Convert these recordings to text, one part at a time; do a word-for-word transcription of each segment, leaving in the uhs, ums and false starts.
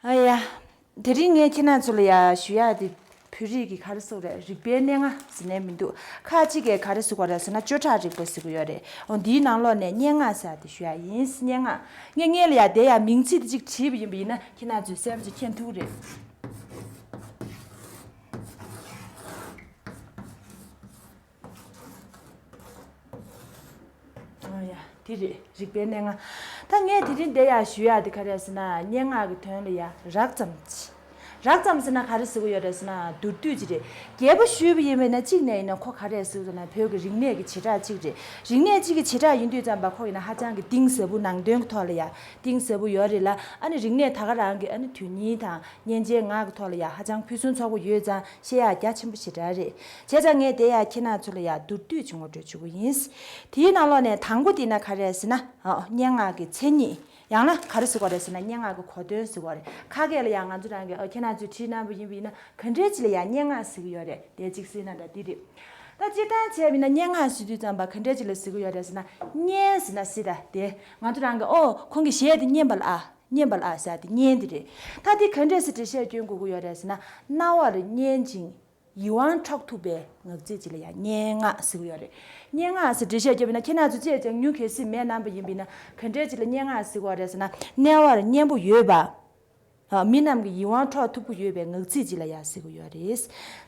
ཨ་ཡ། དེ་རིང་ངས་ཁྱེད་རྣམ་ཚོ་ལ་ཡ་ཞུ་ཡག་དེ་བོད་རིགས་ཀྱི་ག་རེ་ཟེར་དགོས་རེད། རིག་པའི་གནས་ལྔ་ཟེར་ནས་མི་འདུག་ཁ་ཅིག་གིས་ག་རེ་ཟེར་དགོས་རེད་ཟེར་ན་བཅད་ཁྲ་རིག་པ་ཟེར་གྱི་ཡོད་རེད། འོ་འདིའི་ནང་ལོགས་ནས་སྙན་ངག་ཟེར་ཡག་དེ་ཞུ་ཡག་ཡིན། སྙན་ངག་ངས་སྔོན་ལ་ཡ་དེ་ཡ་མིང་ཚིག་དེ་གཅིག་བྲིས་པ་ཡིན་པ་ཡིན་ན་ཁྱེད་རྣམ་ཚོས་གསལ་པོ་ཅིག་མཁྱེན་ཐུབ་ཀྱི་རེད། ཨོ་ཡ། དེ་རེད། རིག་པའི་གནས་ལྔ། ད་ངས་དེ་རིང་འདི་ཡ་ཞུ་ཡག་དེ་ག་རེ་ཟེར་ན་སྙན་ངག་གི་དོན་ལ་ཡ་རགས་ཙམ་ཅིག་རགས་ཙམ་ཟེར་ན་ག་རེ་ཟེར་གྱི་ཡོད་རེད་ཟེར་ན་མདོར་བསྡུས་ཅིག་རེད། རྒྱས་པོ་ཞུས་པ་ཡིན་པས་ན་གཅིག་ནས་ཡིན་ན་ཁོ་ག་རེ་ཟེར་ཟེར་ན་བོད་ཀྱི་རིག་གནས་ཀྱི་བྱེ་བྲག་ཅིག་རེད། རིག་གནས་གཅིག་གི་བྱེ་བྲག་ཡིན་དུས་ཙམ་པ་ཁོ་ཡིན་ན་ཧ་ཅང་གི་གཏིང་ཟབ་པོ་ནང་དོན་གྱི་ཐོག་ལ་ཡ་གཏིང་ཟབ་པོ་ཡོད་རེད་ལ། ཨ་ནི་རིག་གནས་ད་ག་རང་གི་ཨ་ནི་དོན་སྙིང་དང་སྙན་འཇེབས་ངག་གི་ཐོག་ལ་ཡ་ཧ་ཅང་ཕུན་སུམ་ཚོགས་པོ་ཡོད་ཙང་བཤད་ཡག་རྒྱ་ཆེན་པོ་ཞེ་དྲག་རེད། བྱས་ཙང་ངས་དེ་ཡ་ཁྱེད་རྣམ་ཚོ་ལ་ཡ་མདོར་བསྡུས་ཅིག་ངོ་སྤྲོད་བྱེད་ཀྱི་ཡིན། དེའི་ནང་ལོགས་ནས་དང་པོ་དེ་ན་ག་རེ་ཟེར་ན། ཨ། སྙན་ངག་གི་མཚན་ཉིད། ཡང་ན་ག་རེ་ཟེར་དགོས་རེད་ཟེར་ན་སྙན་ངག་གི་གོ་དོན་ཟེར་དགོས་རེད། ཁ་སྐད་ལ་ཡང་ང་ཚོ་རང་གི་ཨ་ཁྱེད་རྣམ་ཚོས་བྲིས་གནང་པ་ཡིན་པ་ཡིན་ན་ག་འདྲས་ཅིག་ལ་ཡང་སྙན་ངག་ཟེར་གྱི་ཡོད་རེད། དེ་གཅིག་གཟིགས་ན་འདྲ་འདི་རེད། ད་སྤྱིར་བཏང་བྱས་པ་ཡིན་ན་སྙན་ངག་ཟེར་དུས་ཙམ་པ་ག་འདྲས་ཅིག་ལ་ཟེར་གྱི་ཡོད་རེད་ཟེར་ན། སྙན་ཟེར་ན་སྲིད་ད་དེ་ང་ཚོ་རང་གི་ཨོ་ཁོང་གི་གཞས་དེ་སྙན་པ་ལ་ཨ། སྙན་པ་ལ་ཨ་ཟེར་དེ་སྙན་དེ་རེད། ད་དེ་ག་འདྲས་སེ་འགྲེལ་བཤད་སྐྱོན་དགོས་ཀྱི་ཡོད་རེད་ཟེར་ན། རྣ་བར་སྙན་ཅིང་ཡིད་དབང་འཕྲོག་ཐུབ་པའི་ངག་ཚིག་ཅིག་ལ་ཡང་སྙན་ངག་ཟེར་གྱི་ཡོད་རེད། སྙན་ངག་ཟེར་འགྲེལ་བཤད་བརྒྱབ་པ་ཡིན་ན་ཁྱེད་རྣམ་ཚོ་བཅས་ཀྱང་ཉུང་གལ་སྲིད་མེད་སྣང་པ་ཡིན་པ་ཡིན་ན་ག་འདྲས་ཅིག་ལ་སྙན་ངག་ཟེར་གྱི་ཡོད་རེད་ཟེར་ན། རྣ་བར་སྙན་པོ་ཡོད་པ། ཨ། མི་རྣམས་ཀྱི་ཡིད་དབང་འཕྲོག་ཐུབ་ཀྱི་ཡོད་པའི་ངག་ཚིག་ཅིག་ལ་ཡང་ཟེར་གྱི་ཡོད་རེད།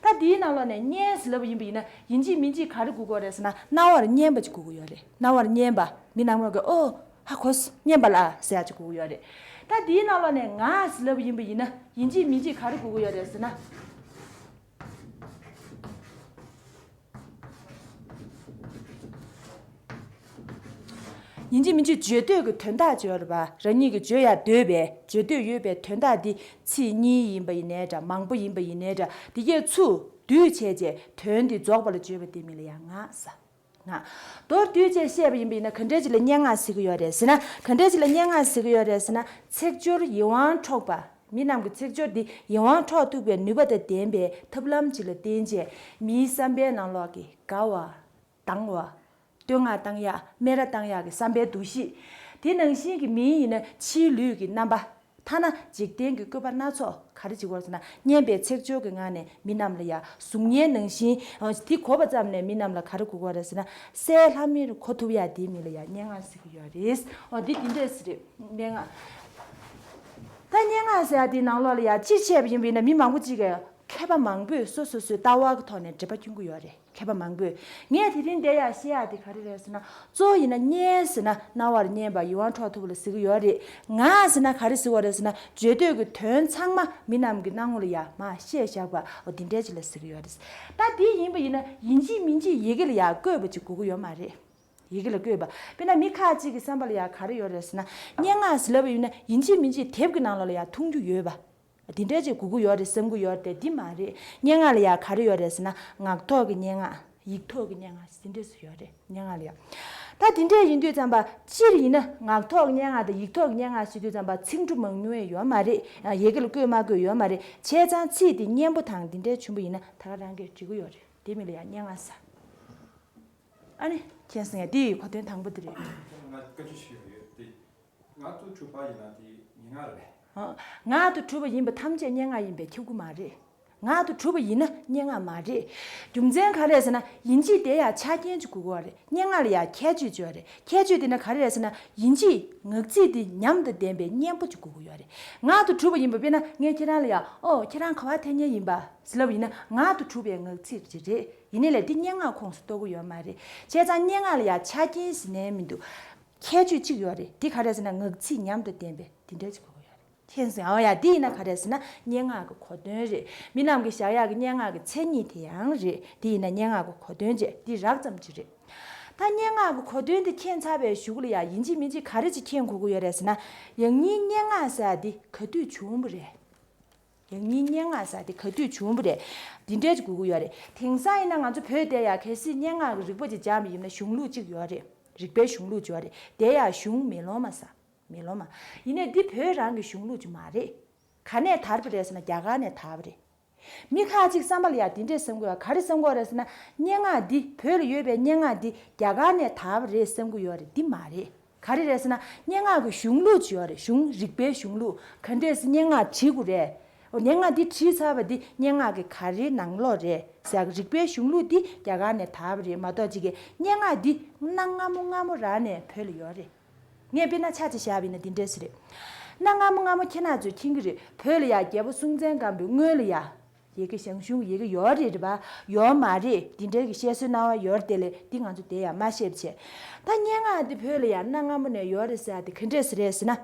ད་འདིའི་ནང་ལོགས་ནས་སྙན་ཟེར་ལབ་པ་ཡིན་པ་ཡིན་ན་ཡིན་གཅིག་མིན་གཅིག་ག་རེ་དགོས་ཀྱི་ཡོད་རེད་ཟེར་ན་རྣ་བར་སྙན་པ་ཅིག་དགོས་ཀྱི་ཡོད་རེད། རྣ་བར་སྙན་པ། མི་རྣམས་ཀྱིས་ཨོ་ཧ་གོ་སྙན་པ་ལ་ཟེར་ཡག་ཅིག་དགོས་ཀྱི་ཡོད་རེད། ད་འདིའི་ནང་ལོགས་ནས་ངག་ཟེར་ལབ་པ་ཡིན་པ་ཡིན་ན་ཡིན་གཅིག་མིན་གཅིག་ག་རེ་དགོས་ཀྱི་ཡོད་རེད་ཟེར་ན། ཡིན་གཅིག་མིན་གཅིག་བརྗོད་འདོད་ཀྱི་དོན་དག་ཅིག་ཡོད་རེད་པ། རང་ཉིད་ཀྱིས་བརྗོད་ཡག་འདོད་པའི་བརྗོད་འདོད་ཡོད་པའི་དོན་དག་འདི་ཚིག་གཉིས་ཡིན་པ་ཡིན་ནའི་འདྲ་མང་པོ་ཡིན་པ་ཡིན་ནའི་འདྲ་འདི་གས་ཚུར་བསྡུས་བྱས་རྗེས་དོན་འདི་རྫོགས་པ་ལ་བརྗོད་པ་དེ་མིང་ལ་ཡང་ངག་ཟེར། ངག་མདོར་བསྡུས་བྱས་བཤད་པ་ཡིན་པ་ཡིན་ན་ག་འདྲས་ཅིག་ལ་སྙན་ངག་ཟེར་གྱི་ཡོད་རེད་ཟེར་ན། ག་འདྲས་ཅིག་ལ་སྙན་ངག་ཟེར་གྱི་ཡོད་རེད་ཟེར་ན། ཚིག་སྦྱོར་ཡིད་དབང་འཕྲོག་པ། མི་རྣམས་ཀྱི་ཚིག་སྦྱོར་འདི་ཡིད་དབང་འཕྲོག་ཐུབ་པའི་ནུས་པ་དང་ལྡན་པའི་ཐབས་ལམ་ཅིག་ལ་བརྟེན་བྱས་མིའི་བསམ་པའི་ནང་ལོགས་ཀྱི་དགའ་བ། སྡང་བ། བསྟོད་བསྔགས་བཏང་ཡག་སྨད་ར་བཏང་ཡག་གི་བསམ་པའི་འདུ་ཤེས། དེ་ནང་བཞིན་གྱི་མིའི་ཡིན་ན་ཕྱིའི་ལུས་ཀྱི་རྣམ་པ། ཐ་ན་འཇིག་རྟེན་གྱི་བཀོད་པ་སྣ་ཚོགས་ག་རེ་བྱེད་དགོས་རེད་ཟེར་ན། སྙན་པའི་ཚིག་སྦྱོར་གྱི་ངང་ནས་མི་རྣམས་ལ་ཡང་གཟུགས་བརྙན་ནང་བཞིན་དེ་གོ་བ་ཙམ་ནས་མི་རྣམས་ལ་ག་རེ་དགོས་ཀྱི་རེད་ཟེར་ན། གསལ་ལྷམ་མེར་གོ་ཐུབ་ཡག་དེའི་མིང་ལ་ཡང་སྙན་ངག་ཟེར་གྱི་ཡོད་རེད། འོ་འདི་འདི་འདྲས་ཟེར་རེད། སྙན་ངག་ད་སྙན་ངག་ཟེར་ཡག་དེའི་ནང་ལོགས་ལ་ཡང་སྤྱིར་བཤད་པ་ཡིན་པ་ཡིན་ན་མི་མང་པོ་ཅིག་གིས་མཁས་པ་མང་པོས་སོ་སོ་སོའི་ལྟ་བ་གི་ཐོག་ནས་འགྲེལ་པ་སྐྱོན་གྱི་ཡོད་རེད། མཁས་པ་མང་པོས། ངས་དེ་རིང་འདིར་ཡང་བཤད་ཡག་དེ་ག་རེ་རེད་ཟེར་ན། གཙོ་བོ་ཡིན་ན་སྙན་ཟེར་ན་རྣ་བར་སྙན་པ་ཡིད་དབང་འཕྲོག་ཐུབ་པ་ལ་ཟེར་གྱི་ཡོད་རེད། ངག་ཟེར་ན་ག་རེ་ཟེར་བ་རེད་ཟེར་ན་བརྗོད་འདོད་ཀྱི་དོན་ཚང་མ་མི་རྣམས་ཀྱི་སྣང་ངོ་ལ་ཡང་མར་བཤད་བཞག་པ་འོ་དེ་འདྲས་ཅིག་ལ་ཟེར་གྱི་ཡོད་རེད། ད་དེ་ཡིན་པ་ཡིན་ན་ཡིན་གཅིག་མིན་གཅིག་ཡི་གེ་ལ་ཡང་བཀོད་པ་ཅིག་དགོས་ཀྱི་ཡོད་མ་རེད། ཡི་གེ་ལ་བཀོད་པ། དཔེར་ན་མི་ཁ་ཅིག་གི་བསམ་པ་ལ་ཡང་ག་རེ་ཡོད་རེད་ཟེར་ན། སྙན་ངག་ཟེར་ལབ་པ་ཡིན་ན་ཡིན་གཅིག་མིན་གཅིག་དེབ་ཀྱི་ནང་ལོགས་ལ་ཡང་མཐོང་རྒྱུ་ཡོད་པ། དེ་འདྲས་ཅིག་དགོས་ཀྱི་ཡོད་རེད་བསམ་གྱི་ཡོད་རེད་དེ་འདི་མ་རེད། སྙན་ངག་ལ་ཡང་ག་རེ་ཡོད་རེད་ཟེར་ན་ངག་ཐོག་གི་སྙན་ངག་ཡིག་ཐོག་གི་སྙན་ངག་དེ་འདྲས་སུ་ཡོད་རེད། སྙན་ངག་ལ་ཡང་། ད་དེ་འདྲས་ཡིན་དུས་ཙམ་པ་སྤྱིར་ཡིན་ན་ངག་ཐོག་གི་སྙན་ངག་དང་ཡིག་ཐོག་གི་སྙན་ངག་ཟེར་དུས་ཙམ་པ་ཚིག་འབྲུ་མང་ཉུང་ཡང་ཡོད་མ་རེད། ཡི་གེ་ལ་བཀོད་མ་བཀོད་ཡོད་མ་རེད། བྱས་ཙང་ཚིག་དེ་སྙན་པོ་དང་དེ་འདྲས་བྱུང་པ་ཡིན་ན་ད་ག་རང་གིས་འབྲི་གི་ཡོད་རེད། དེ་མིང་ལ་ཡང་སྙན་ངག་ཟེར། ཨ་ནི་མཁྱེན་སོང་ངས་དེ་ཡི་གོ་དོན་དང་པོ་དེ་རེད། ང་བཀའ་འདྲི་ཞུ་ཡག་ཡོད་དེ། ངག་ཏུ་གྲུབ་པ་ཡིན་ན་དེ་སྙན་ངག་རེད། ཨ། ངག་ཏུ་གྲུབ་པ་ཡིན་པ་ཐམས་ཅད་སྙན་ངག་ཡིན་པས་ཁྱབ་ཀྱི་མ་རེད། ངག་ཏུ་གྲུབ་པ་ཡིན་ན་སྙན་ངག་མ་རེད། རྒྱུ་མཚན་ག་རེ་རེད་ཟེར་ན་ཡིན་གཅིག་དེ་ཡང་ཆ་རྐྱེན་གཅིག་དགོས་ཀྱི་ཡོད་རེད། སྙན་ངག་ལ་ཡང་ཁྱད་ཆོས་གཅིག་ཡོད་རེད། ཁྱད་ཆོས་དེ་ནི་ག་རེ་རེད་ཟེར་ན་ཡིན་གཅིག་ངག་ཚིག་དེ་ཉམས་དང་ལྡན་པའི་སྙན་པོ་གཅིག་དགོས་ཀྱི་ཡོད་རེད། ངག་ཏུ་གྲུབ་པ་ཡིན་པ་དཔེར་ན་ངས་ཁྱེད་རང་ལ་ཡང་ཨོ་ཁྱེད་རང་ག་པར་ཐད་མཁན་ཡིན་པ་ཟེར་ལབ་པ་ཡིན་ན་ངག་ཏུ་གྲུབ་པའི་ངག་ཚིག་ཅིག་རེད། ཡིན་ནའི་ལས་འདི་སྙན་ངག་ཁོངས་སུ་གཏོགས་ཀྱི་ཡོད་མ་རེད། བྱས་ཙང་སྙན་ངག་ལ་ཡང་ཆ་རྐྱེན་ཟེར་ནའི་མི་འདུག་ཁྱད་ཆོས་གཅིག་ཡོད་རེད། འདི་ག་རེ་ཟེར་ན་ངག་ཚིག་ཉམས་དང་ལྡན་པའི་འདི་འདྲ་ཅིག་དགོས་ཀྱི་ཡོད་རེད། མཁྱེན་སོང་ངས། ཨོ་ཡ་འདི་ཡིན་ན་ག་རེ་ཟེར་ན་སྙན་ངག་གི་གོ་དོན་རེད། མི་རྣམས་ཀྱིས་བཞག་ཡག་གི་སྙན་ངག་གི་མཚན་ཉིད་དེ་ཡང་རེད། འདི་ཡིན་ན་སྙན་ངག་གི་གོ་དོན་བཅས་འདི་རགས་ཙམ་ཅིག་རེད། ད་སྙན་ངག་གི་གོ་དོན་འདི་མཁྱེན་ཚར་བའི་གཞུག་ལ་ཡང་ཡིན་གཅིག་མིན་གཅིག་ག་རེ་ཅིག་མཁྱེན་དགོས་ཀྱི་ཡོད་རེད་ཟེར་ན། ཡང་སྙིང་སྙན་ངག་ཟེར་ཡག་འདི་ག་དུས་བྱུང་བ་རེད། ཡང་སྙིང་སྙན་ངག་ཟེར་ཡག་དེ་ག་དུས་བྱུང་བ་རེད། འདི་འདྲའི་ཅིག་དགོས་ཀྱི་ཡོད་རེད། དེང་སང་ཡིན་ན་ང་ཚོ་བོད་དེ་ཡ་གལ་སྲིད་སྙན་ངག་གི་རིག་པ་ཅིག་སྦྱངས་པ་ཡིན་ན་གཞུང་ལུགས་ཅིག་ཡོད་རེད། རིག་པའི་གཞུང་ལུགས་ཅིག་ཡོད་རེད། དེ་ཡ་གཞུང་མེ་ལོང་མ་ཟེར། མེ་ལོང་མ། ཡིན་ནའི་འདི་བོད་རང་གི་གཞུང་ལུགས་ཅིག་མ་རེད། ག་ནས་དར་བ་རེད་ཟེར་ན་རྒྱ་གར་ནས་དར་བ་རེད། མི་ཁ་ཅིག་བསམ་པ་ལ་ཡ་དེ་འདྲས་བསམ་གྱི་ཡོད། ག་རེ་བསམ་གྱི་ཡོད་རེད་ཟེར་ན་སྙན་ངག་འདི་བོད་ལ་ཡོད་པའི་སྙན་ངག་འདི་རྒྱ་གར་ནས་དར་བ་རེད་བསམ་གྱི་ཡོད་རེད། འདི་མ་རེད། ག་རེ་རེད་ཟེར་ན། སྙན་ངག་གི་གཞུང་ལུགས་ཅིག་ཡོད་རེད། གཞུང་། རིག་པའི་གཞུང་ལུགས། ག་འདྲས་སེ་སྙན་ངག་བྲིས་དགོས་རེད། འོ། སྙན་ངག་འདི་བྲིས་ཚར་བ་འདི་སྙན་ངག་གི་ག་རེའི་ནང་ལོགས་རེད་ཟེར་ཡག་གི་རིག་པའི་གཞུང་ལུགས་འདི་རྒྱ་གར་ནས་དར་བ་རེད་མ་གཏོགས། ཅིག་གི་སྙན་ངག་འདི་གནའ་སྔ་མོ་སྔ་མོ་རང་ནས་བོད་ལ་ཡོད་རེད། ངས་དཔེར་ན་ཆ་ཅིག་བཞག་པ་ཡིན་ན་འདི་འདྲས་སེ་རེད། གནའ་སྔ་མོ་སྔ་མོ་ཁྱེད་རང་ཚོས་མཁྱེན་གྱི་རེད། བོད་ལ་ཡ་རྒྱལ་པོ་སྲོང་བཙན་སྒམ་པོའི་སྔོན་ལ་ཡ། ཡ་གི། ཞང་ཞུང་ཡ་གི་ཡོད་རེད། རེད་པ། ཡོད་མ་རེད། འདི་འདྲའི་གི་བཤད་སྲོལ་སྣ་བ་ཡོད་རེད། དེ་ལས་འདི་ང་ཚོ་དེ་ཡང་མ་བཤད་པ་བྱས། ད་སྙན་ངག་འདི་བོད་ལ་ཡང་གནའ་སྔ་མོ་ནས་ཡོད་རེད་ཟེར་ཡག་དེ་ག་འདྲས་སེ་རེད་ཟེར་ན།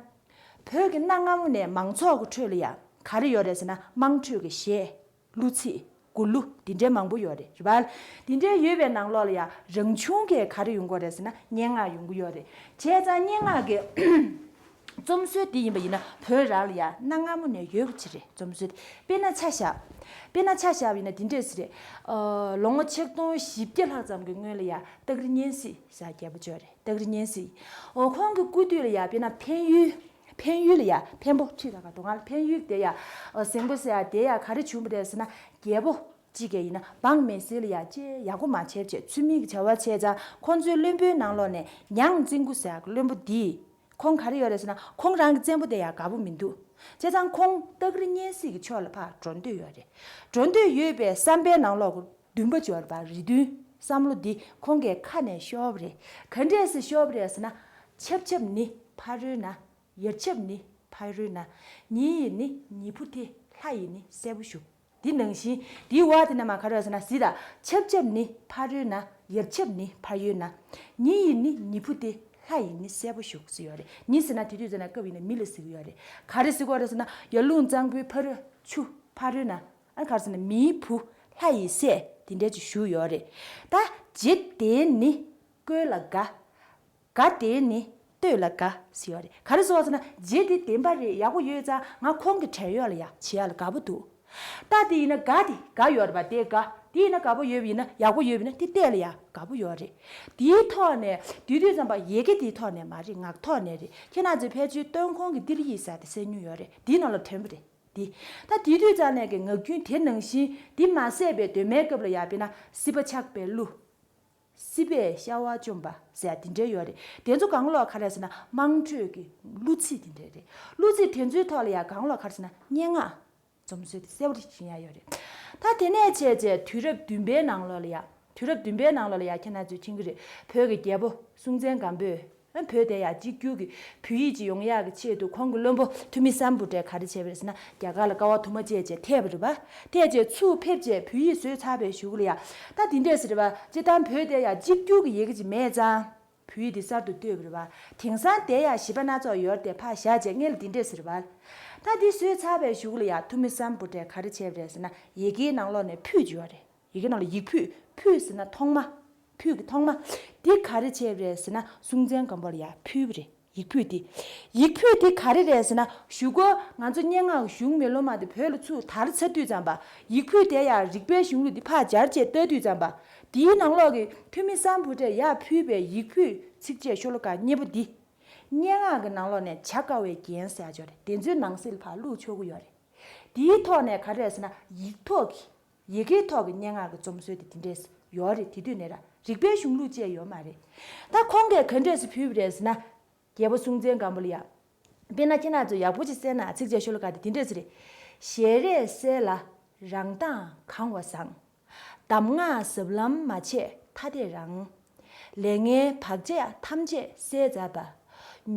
བོད་ཀྱི་གནའ་སྔ་མོ་ནས་མང་ཚོགས་ཀྱི་ཁྲོད་ལ་ཡང་ག་རེ་ཡོད་རེད་ཟེར་ན། དམངས་ཁྲོད་ཀྱི་གཞས། གླུ་ཚིག། མགུར་གླུ། འདི་འདྲའི་མང་པོ་ཡོད་རེད། རེད་པ། འདི་འདྲའི་ཡོད་པའི་ནང་ལོགས་ལ་ཡང་རང་བྱུང་གི་ག་རེ་ཡོང་གི་ཡོད་རེད་ཟེར་ན། སྙན་ངག་ཡོང་གི་ཡོད་རེད། བྱས་ཙང་སྙན་ངག་གི་རྩོམ་སྲོལ་འདི་ཡིན་པ་ཡིན་ན་བོད་རང་ལ་ཡང་གནའ་སྔ་མོ་ནས་ཡོད་པ་ཅིག་རེད། རྩོམ་སྲོལ་དེ། དཔེར་ན་ཆ་བཞག་དཔེར་ན་ཆ་བཞག་པ་ཡིན་ན་འདི་འདྲས་སེ་རེད། ཨ། ལོ་ངོ་ཆིག་སྟོང་བཞི་བརྒྱ་ལྷག་ཙམ་གྱི་སྔོན་ལ་ཡ་སྟག་རི་གཉན་གཟིགས་ཟེར་རྒྱལ་པོ་ཅིག་ཡོད་རེད། སྟག་རི་གཉན་གཟིགས། འོ། ཁོང་གི་སྐུ་དུས་ལ་ཡ་དཔེར་ན་འཕན་ཡུལ། འཕན་ཡུལ་ལ་ཡ། འཕན་པོ་ཁྲིད་ད་ག་དོ་ང་ལ་འཕན་ཡུལ་དེ་ཡ། ཨ། ཟེང་པོ་ཟེར་ཡ་དེ་ཡ་ག་རེ་བྱུང་བ་རེད་ཟེར་ན། རྒྱལ་པོ་གཅིག་གི་ཡིན་ན་འབངས་མི་སེར་ལ་ཡ་ཅེ་ཡག་པོ་མ་བྱས་བྱས། ཚུལ་མིན་གྱི་བྱ་བ་བྱས་ཙང་། ཁོང་ཚོའི་བློན་པོའི་ནང་ལོགས་ནས་ཉང་བཙན་སྐུ་ཟེར་ཡག་གི་བློན་པོ་འདིས། ཁོང་ག་རེ་ཡོད་རེད་ཟེར་ན། ཁོང་རང་གི་བཙན་པོ་དེ་ཡང་དགའ་པོ་མི་འདུག་བྱས་ཙང་ཁོང་སྟག་རི་གཉན་གཟིགས་ཀྱི་ཕྱོགས་ལ་ཕར་འགྲོ་འདོད་ཡོད་རེད། འགྲོ་འདོད་ཡོད་པའི་བསམ་པའི་ནང་ལོགས་ཀྱི་འདུན་པ་ཅིག་ཡོད་རེད་པ། རེ་འདུན། བསམ་བློ་འདི་ཁོང་གི་ཁ་ནས་ཤོར་བ་རེད། ག་འདྲས་སེ་ཤོར་བ་རེད་ཟེར་ན། ཆབ་ཆབ་ནི་ཕ་རོལ་ན། ཡར་ཆབ་ནི་ཕ་རོལ་ན། ཉི་ཡིས་ནི་ཉི་བུ་དེ། ལྷ་ཡིས་ནི་སྲས་པོ་ཞུ། འདི་ནང་བཞིན་འདིའི་བར་དེ་ན་མ་ག་རེ་ཟེར་ན། གཟིགས་དང་། ཆབ་ཆབ་ནི་ཕ་རོལ་ན། ཡར་ཆབ་ནི་ཕ་ཡུལ་ན། ཉི་ཡིས་ནི་ཉི་བུ་དེ། ལྷ་ཡིས་ནི་སྲས་པོ་ཞུ་ཟེར་ཡོད་རེད། ཉི་ཟེར་ན་དེ་དུས་ཟེར་ན་སྐབས་ཡིན་ན་མི་ལ་ཟེར་གྱི་ཡོད་རེད། ག་རེ་ཟེར་གྱི་ཡོད་རེད་ཟེར་ན། ཡར་ཀླུང་གཙང་པོའི་ཕ་རོལ་ཆུ་ཕ་རོལ་ན། ཨ། ག་རེ་ཟེར་ན། མིའི་བུ་ལྷ་ཡི་སྲས་དེ་འདྲས་ཅིག་ཞུ་ཡོད་རེད། ད་རྗེ་དེ་ནི་བཀོད་ལ་དགའ། དགའ་དེ་ནི་བསྟོད་ལ་དགའ་ཟེར་ཡོད་རེད། ག་རེ་ཟེར་བ་ཟེར་ན། རྗེ་དེ་བདེན་པ་རེད། ཡག་པོ་ཡོད་ཙང་ང་ཁོང་གི་བྲན་གཡོག་ལ་ཡ་བྱེད་ཡག་ལ་དགའ་པོ་འདུག་རྟ་དེ་ཡིན་ན་དགའ། དེ་དགའ་ཡོད་རེད་པ། དེ་དགའ། དེ་ཡིན་ན་དགའ་པོ་ཡོད་པ་ཡིན་ན། ཡག་པོ་ཡོད་པ་ཡིན་ན་དེ་བལྟས་ལ་ཡ་དགའ་པོ་ཡོད་རེད། དེའི་ཐོག་ནས་དེ་དུས་ཙམ་པ་ཡི་གེ་དེའི་ཐོག་ནས་མ་རེད། ངག་ཐོག་ནས་རེད། ཁྱེད་རང་ཚོས་ཕལ་ཆེར་སྟོན་ཁོང་གི་ཏི་ལི་ཡི་ཟེར་དེ་གསན་མྱོང་ཡོད་རེད། དེའི་ནང་ལ་ཐོན་པ་རེད། དེ། ད་དེ་དུས་ཙམ་ནས་ཀྱི་ངག་རྒྱུན་དེ་ནང་བཞིན་འདི་མ་ཟད་པའི་གདོད་མའི་སྐབས་ལ་ཡ་དཔེར་ན་སྲིད་པ་ཆགས་པའི་གླུ། སྲིད་པའི་ཤ་བ་བཅོམ་པ་ཟེར་ཡ་དེ་འདྲའི་ཡོད་རེད། དེ་ཚོ་གང་ལོག་ག་རེ་ཟེར་ན། དམངས་ཁྲོད་ཀྱི་གླུ་ཚིག་དེ་འདྲ་རེད། གླུ་ཚིག་དེ་ཚོའི་ཐོག་ལ་ཡ་གང་ལོག་ག་རེ་ཟེར་ན། སྙན་ངག་རྩོམ་སྲོལ་དེ་གསལ་པོ་ཞིག་ཡ་ཡོད་རེད། ད་དེ་ནས་བྱས་རྗེས་དུས་རབས་བདུན་པའི་ནང་ལོགས་ལ་ཡ། དུས་རབས་བདུན་པའི་ནང་ལོགས་ལ་ཡ་ཁྱེད་རང་ཚོས་མཁྱེན་གྱི་རེད། བོད་ཀྱི་རྒྱལ་པོ་སྲོང་བཙན་སྒམ་པོས། བོད་དེ་ཡ་གཅིག་གྱུར་གྱི་བོད་ཡིག་ཅིག་ཡོང་ཡག་གི་ཆེད་དུ་ཁོང་གི་བློན་པོ་ཐུ་མི་སམ་བྷོ་ཊས་ག་རེ་བྱས་པ་རེད་ཟེར་ན། རྒྱ་གར་ལ་དཀའ་བ་དུ་མ་སྤྱད་བྱས་ཐེབས་པ་རེད་པ། ཐེབས་བྱས་ཚུར་ཕེབས་བྱས་བོད་ཡིག་བཟོས་ཚར་བའི་གཞུག་ལ་ཡ། ད་འདི་འདྲས་ཟེར་བ། སྤྱིར་བཏང་བོད་དེ་ཡ་གཅིག་གྱུར་གྱི་ཡི་གེ་ཅིག་མེད་ཙང་། བོད་ཡིག་འདི་གསར་དུ་བཏོད་པ་རེད་པ། དེང་སང་དེ་ཡ་གཞས་པ་སྣ་ཚོགས་ཡོད་རེད་དེ་ཕར་བཞག་བྱས་སྔོན་ལ་འདི་འདྲས་ཟེར་བ། ད་འདི་བཟོས་ཚར་བའི་གཞུག་ལ་ཡ་ཐུ་མི་སམ་བྷོ་ཊས་ག་རེ་བྱས་པ་རེད་ཟེར་ན། ཡི་གེའི་ནང་ལོགས་ནས་ཕུད་ཅིག་ཡོད་རེད། ཡི་གེ་ནང་ལ་ཡིག་ཕུད། ཕུད་ཟེར་ན་ཐོག་མ། ཕུད་ཀྱི་ཐོག་མ། འདི་ག་རེ་བྱས་པ་རེད་ཟེར་ན། སྲོང་བཙན་སྒམ་པོ་ལ་ཡ་ཕུལ་བ་རེད། ཡིག་ཕུད་འདི། ཡིག་ཕུད་འདི་ག་རེ་རེད་ཟེར་ན། གཞུག་གུ་ང་ཚོ་སྙན་ངག་གཞུང་མེ་ལོང་མ་དེ་བོད་ལ་ཚུར་དར་ཚར་དུས་ཙམ་པ། ཡིག་ཕུད་དེ་ཡ་རིག་པའི་གཞུང་ལུགས་འདི་ཕར་སྦྱར་བྱས་ལྟ་དུས་ཙམ་པ། འདིའི་ནང་ལོགས་ཀྱི་ཐུ་མི་སམ་བྷོ་ཊས་ཡར་ཕུལ་བའི་ཡིག་ཕུད་ཚིགས་བཅད་ཤོ་ལོ་ཀ་གཉིས་པོ་འདི། སྙན་ངག་གི་ནང་ལོགས་ནས་བྱ་དཀའ་བའི་རྒྱན་ཟེར་ཡ་ཅིག་ཡོད་རེད། དེ་ཚོའི་ནང་གསེས་ལ་ཕར་བླུགས་ཆོག་གི་ཡོད་རེད། དེའི་ཐོག་ནས་ག་རེ་རེད་ཟེར་ན། ཡིག་ཐོག་གི། ཡི་གེའི་ཐོག་གི་སྙན་ངག་གི་རྩོམ་སྲོལ་དེ་དེ་འདྲས་ཡོད་རེད། དེ་དུས་ནས་ར་རིག་པའི་གཞུང་ལུགས་བཅས་ཡོད་མ་རེད། ད་ཁོང་གིས་ག་འདྲས་སེ་ཕུལ་བ་རེད་ཟེར་ན། རྒྱལ་པོ་སྲོང་བཙན་སྒམ་པོ་ལ་ཡ། དཔེར་ན་ཁྱེད་རང་ཚོ་ཡག་པོ་ཅིག་གསན་ན། ཚིགས་བཅད་ཤོ་ལོ་ཀ་དེ་དེ་འདྲས་སེ་རེད། ཞལ་རས་གསལ་ལ་རང་མདངས་གང་བ་བཟང་། གདམས་ངག་ཟབ་ལམ་མ་ཆད་ཐ་དད་རང་། ལས་ངན་བག་ཆགས་ཐམས་ཅད་བསལ་མཛད་པ།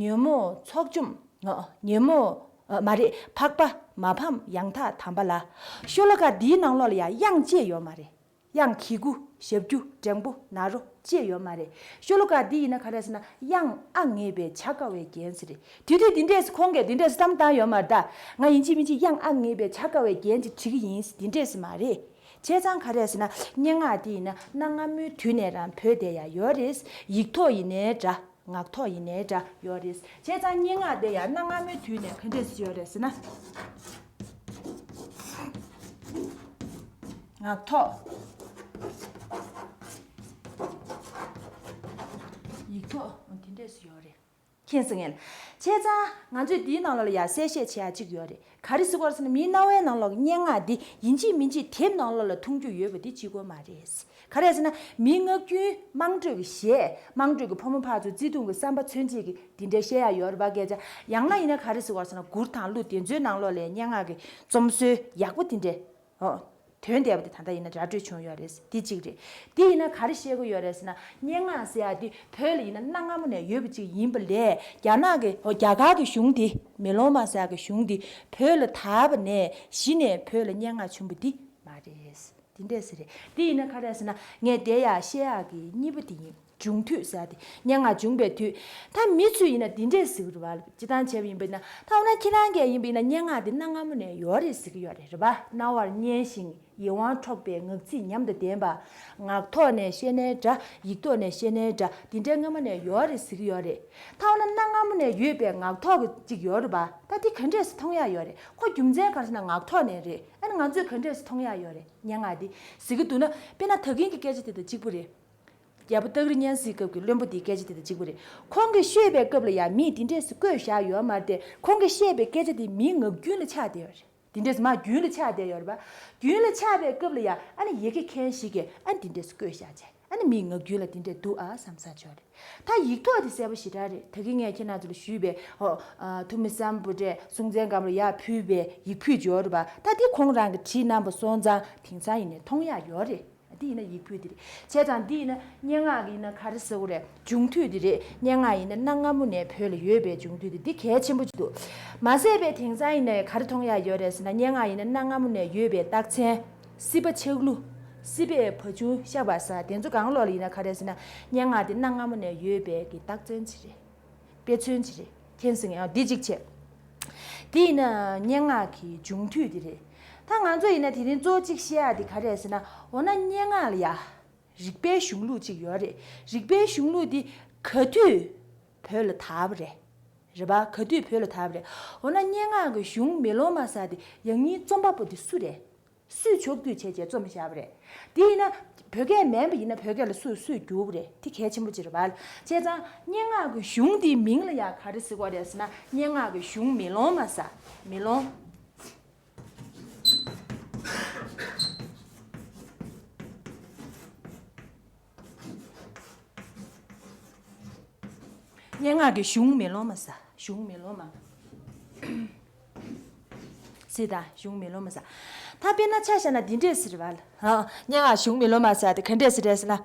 ཉོན་མོངས་ཚོགས་འཇོམས། ཨ། ཉོན་མོངས། ཨ། མ་རེད། ཕག་པ་མ་ཕམ་ཡང་དག་དམ་པ་ལ། ཤོ་ལོ་ཀ་འདིའི་ནང་ལོགས་ལ་ཡང་དབྱངས་བཅས་ཡོད་མ་རེད། དབྱངས་གི་གུ། ཞབས་ཀྱུ། འགྲེང་བུ། ན་རོ་བཅས་ཡོད་མ་རེད། ཤོ་ལོ་ཀ་འདི་ཡིན་ན་ག་རེ་ཟེར་ན། དབྱངས་ཨ་ངེས་པའི་བྱ་དཀའ་བའི་རྒྱན་ཟེར་རེད། དེ་དུས་འདི་འདྲས་ཁོང་གིས་འདི་འདྲས་བསམ་བཏང་ཡོད་མ་རེད་ད། ང་ཡིན་གཅིག་མིན་གཅིག་དབྱངས་ཨ་ངེས་པའི་བྱ་དཀའ་བའི་རྒྱན་ཅིག་བྲིས་ཀྱི་ཡིན་འདི་འདྲས་མ་རེད། བྱས་ཙང་ག་རེ་ཟེར་ན། སྙན་ངག་འདི་ཡིན་ན་གནའ་སྔ་མོའི་དུས་ནས་རང་བོད་དེ་ཡ་ཡོད་རེད། ཡིག་ཐོག་ཡིན་ནའི་འདྲ། ངག་ཐོག་ཡིན་ནའི་འདྲ་ཡོད་རེད། བྱས་ཙང་སྙན་ངག་དེ་ཡང་གནའ་སྔ་མོའི་དུས་ནས་ག་འདྲས་སེ་ཡོད་རེད་ཟེར་ན། ངག་ཐོག་ཡིག་ཐོག་དེ་འདྲས་སེ་ཡོད་རེད། མཁྱེན་སོང་ངས། བྱས་ཙང་ང་ཚོས་འདིའི་ནང་ལོགས་ལ་ཡང་གསལ་བཤད་བྱེད་ཡ་གཅིག་ཡོད་རེད། ག་རེ་ཟེར་དགོས་རེད་ཟེར་ན། མིའི་རྣ་བའི་ནང་ལོགས་ཀྱི་སྙན་ངག་འདི་ཡིན་གཅིག་མིན་གཅིག་དེབ་ནང་ལོགས་ལ་མཐོང་རྒྱུ་ཡོད་པ་འདི་གཅིག་པོ་མ་རེད། ག་རེ་ཟེར་ན། མིའི་ངག་རྒྱུན། དམངས་ཁྲོད་ཀྱི་གཞས། དམངས་ཁྲོད་ཀྱི་ཕོ་མོ་ཕར་ཚུར་བརྩེ་དུང་གི་བསམ་པ་མཚོན་བྱེད་ཀྱི་འདི་འདྲའི་བཤད་ཡ་ཡོད་རེད་པ། སྐད་ཆ། ཡང་ན་ཡིན་ན་ག་རེ་ཟེར་དགོས་རེད་ཟེར་ན། མགུར་དང་གླུ་དེ་ཚོའི་ནང་ལོགས་ལ་སྙན་ངག་གི་རྩོམ་སྲོལ་ཡག་པོ་དེ་འདྲའི། ཨོ། ཐོན་བསྡད་པ་དེ་ད་ལྟ་ཡིན་ན་ར་སྤྲོད་བྱུང་ཡོད་རེད། དེ་གཅིག་རེད། དེ་ཡིན་ན་ག་རེ་བཤད་ཀྱི་ཡོད་རེད་ཟེར་ན། སྙན་ངག་ཟེར་ཡ་དེ་བོད་ལ་ཡིན་ན་གནའ་སྔ་མོ་ནས་ཡོད་པ་ཅིག་ཡིན་པ་ལས། རྒྱ་ནག་གི། ཨོ། རྒྱ་གར་གྱི་གཞུང་དེ། མེ་ལོང་མ་ཟེར་ཡ་གི་གཞུང་དེ་བོད་ལ་དར་བ་ནས་གཞི་ནས་བོད་ལ་སྙན་ངག་བྱུང་བ་དེ་མ་རེད། དེ་འདྲས་ཟེར་རེད། དེ་ཡིན་ན་ག་རེ་ཟེར་ན། ངས་དེ་ཡ་བཤད་ཡག་གི་གཉིས་པ་དེ་ཡིན། འབྱུང་དུས་ཟེར་ཡ་དེ། སྙན་ངག་འབྱུང་བའི་དུས། ད་མི་ཚོས་ཡིན་ན་དེ་འདྲས་ཟེར་གི་རེད་པ། སྤྱིར་བཏང་བྱས་པ་ཡིན་པ་ཡིན་ན། ད་འོ་ན་ཁྱེད་རང་གིས་ཡིན་པ་ཡིན་ན་སྙན་ངག་དེ་གནའ་སྔ་མོ་ནས་ཡོད་རེད་ཟེར་གི་ཡོད་རེད། རེད་པ། རྣ་བར་སྙན་ཞིང་ཡིད་དབང་འཕྲོག་པའི་ངག་ཚིག་ཉམས་དང་ལྡན་པ། ངག་ཐོག་ནས་བཤད་ནའི་འདྲ། ཡིག་ཐོག་ནས་བཤད་ནའི་འདྲ། དེ་འདྲའི་སྔ་མོ་ནས་ཡོད་རེད་ཟེར་གི་ཡོད་རེད། ད་འོ་ན་གནའ་སྔ་མོ་ནས་ཡོད་པའི་ངག་ཐོག་གི་ཅིག་ཡོད་རེད་པ། ད་དེ་ག་འདྲས་སེ་མཐོང་ཡག་ཡོད་རེད། ཁོ་རྒྱུ་མཚན་ག་རེ་ཟེར་ན་ངག་ཐོག་ནས་རེད། ཨ་ནི་ང་ཚོས་ག་འདྲས་སེ་མཐོང་ཡག་ཡོད་རེད། སྙན་ངག་འདི་ཟེར་གི་འདུག་ན། དཔེར་ན་ད་གིན་གྱི་སྐད་ཆ་དེ་དང་གཅིག་པ་རེད། རྒྱལ་པོ་སྟག་རི་གཉན་གཟིགས་སྐབས་ཀྱི་བློན་པོ་དེའི་སྐད་ཆ་དེ་དང་གཅིག་པ་རེད། ཁོང་གིས་བཤད་པའི་སྐབས་ལ་ཡང་མིས་དེ་འདྲས་སེ་བཀོད་བཞག་ཡོད་མ་རེད་དེ། ཁོང་གིས་བཤད་པའི་སྐད་ཆ་དེ་མིའི་ངག་རྒྱུན་ལ་ཆགས་བསྡད་ཡོད་རེད། དེ་འདྲས་སེ་མར་རྒྱུན་ལ་ཆགས་བསྡད་ཡོད་རེད་པ། རྒྱུན་ལ་ཆགས་པའི་སྐབས་ལ་ཡང་ཨ་ནི་ཡི་གེ་མཁན་ཞིག་གིས་ཨ་ནི་དེ་འདྲས་སེ་བཀོད་བཞག་བྱས། ཨ་ནི་མིའི་ངག་རྒྱུན་ལ་དེ་འདྲས་འདུག་ཨ་བསམ་ས་ཆོག་རེད། ད་ཡིག་ཐོག་དེ་གསལ་པོ་ཞེ་དྲག་རེད། ད་གིན་ངས་ཁྱེད་རང་ཚོ་ལ་ཞུས་པའི། ཨོ། ཨ། ཐུ་མི་སམ་བྷོ་ཊས་སྲོང་བཙན་སྒམ་པོར་ཡར་ཕུལ་བའི་ཡིག་ཕུད་ཅིག་ཡོད་རེད་པ། ད་དེ་ཁོང་རང་གིས་བྲིས་གནང་བ་སོང་ཙང་དེང་སང་ཡིན་ནའི་མཐོང་ཡག་ཡོད་རེད། འདི་ཡིན་ན་ཡིག་ཕུད་འདི་རེད། བྱས་ཙང་འདི་ཡིན་ན་སྙན་ངག་གི་ཡིན་ན་ག་རེ་ཟེར་དགོས་རེད། འབྱུང་དུས་འདི་རེད། སྙན་ངག་ཡིན་ན་གནའ་སྔ་མོ་ནས་བོད་ལ་ཡོད་པའི་འབྱུང་དུས་འདི། འདི་གལ་ཆེན་པོ་ཅིག་འདུག་མ་ཟད་པའི་དེང་སང་ཡིན་ནའི་ག་རེ་མཐོང་ཡག་ཡོད་རེད་ཟེར་ན། སྙན་ངག་ཡིན་ན་གནའ་སྔ་མོ་ནས་ཡོད་པའི་རྟགས་མཚན། སྲིད་པ་ཆགས་ལུགས། སྲིད་པའི་བ་ཆུང་ཤ་བ་ཟ། དེ་ཚོ་གང་ལོགས་ལ་ཡིན་ན་ག་རེ་ཟེར་ན། སྙན་ངག་འདི་གནའ་སྔ་མོ་ནས་ཡོད་པའི་གི་རྟགས་མཚན་ཅིག་རེད། དཔེ་མཚོན་ཅིག་རེད། མཁྱེན་སོང་ངས། ཨ། འདི་གཅིག་བྱས། དེ་ཡིན་ན་སྙན་ངག་གི་འབྱུང་དུས་འདི་རེད། ད་ང་ཚོ་ཡིན་ན་དེ་རིང་གཙོ་བོ་གཅིག་བཤད་ཡག་དེ་ག་རེ་རེད་ཟེར་ན། འོ་ན་སྙན་ངག་ལ་ཡ་རིག་པའི་གཞུང་ལུགས་གཅིག་ཡོད་རེད། རིག་པའི་གཞུང་ལུགས་འདི་ག་དུས་བོད་ལ་དར་བ་རེད། རེད་པ། ག་དུས་བོད་ལ་དར་བ་རེད། འོ་ན་སྙན་ངག་གི་གཞུང་མེ་ལོང་མ་ཟེར་དེ་ཡང་སྙིང་རྩོམ་པ་པོ་དེ་སུ་རེད། སུས་ཕྱོགས་བསྡུས་བྱས་བྱས་རྩོམ་བཞག་པ་རེད། དེ་ཡིན་ན་བོད་སྐད་མིན་པ་ཡིན་ན་བོད་སྐད་ལ་སུས་སུས་བསྒྱུར་བ་རེད། དེ་གལ་ཆེན་པོ་ཅིག་རེད་པ། བྱས་ཙང་སྙན་ངག་གི་གཞུང་དེའི་མིང་ལ་ཡང་ག་རེ་ཟེར་དགོས་རེད་ཟེར་ན། སྙན་ངག་གི་གཞུང་མེ་ལོང་མ་ཟེར། མེ་ལོང་། སྙན་ངག་གི་གཞུང་མེ་ལོང་མ་ཟེར། གཞུང་མེ་ལོང་མ་ཟེར། ད་གཞུང་མེ་ལོང་མ་ཟེར། ད་དཔེར་ན་ཆ་བཞག་ན་འདི་འདྲས་ཟེར་བ་ལ། ཨ། སྙན་ངག་གཞུང་མེ་ལོང་མ་ཟེར་དེ་ག་འདྲས་ཟེར་རེད་ཟེར་ན།